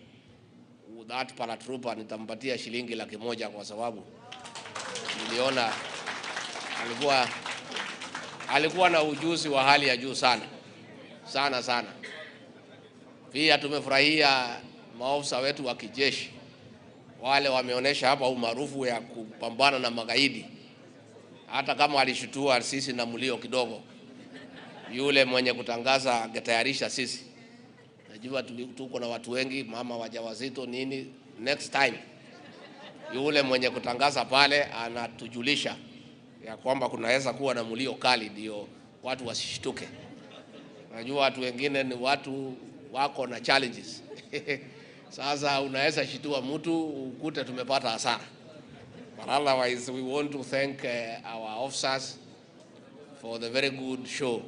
That paratrooper nitampatia shilingi 100,000 kwa sababu niliona alikuwa na ujuzi wa hali ya juu sana sana sana. Pia tumefurahia maofisa wetu wa kijeshi wale wameonesha hapa umaarufu ya kupambana na magaidi, hata kama alishutua sisi na mlio kidogo. Yule mwenye kutangaza angetayarisha sisi. Najua tuko na watu wengi, mama wajawazito nini. Next time yule mwenye kutangaza pale anatujulisha ya kwamba kunaweza kuwa na mlio kali, ndio watu wasishtuke. Najua watu wengine ni watu wako na challenges. Sasa unaweza shitua mtu ukute tumepata hasara. But otherwise we want to thank our officers for the very good show.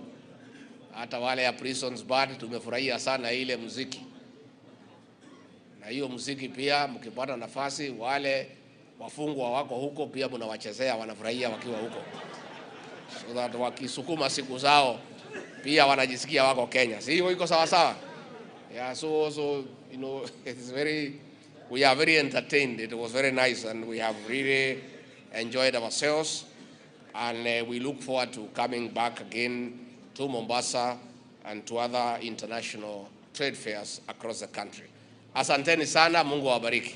Hata wale ya prisons band tumefurahia sana ile muziki. Na hiyo muziki pia mkipata nafasi, wale wafungwa wako huko pia mnawachezea, wanafurahia wakiwa huko. So that wakisukuma siku zao pia wanajisikia wako Kenya. Si hiyo iko sawa sawa? Yeah, so you know, it's very, we are very entertained. It was very nice and we have really enjoyed ourselves, and we look forward to coming back again to Mombasa and to other international trade fairs across the country. Asanteni sana, Mungu awabariki.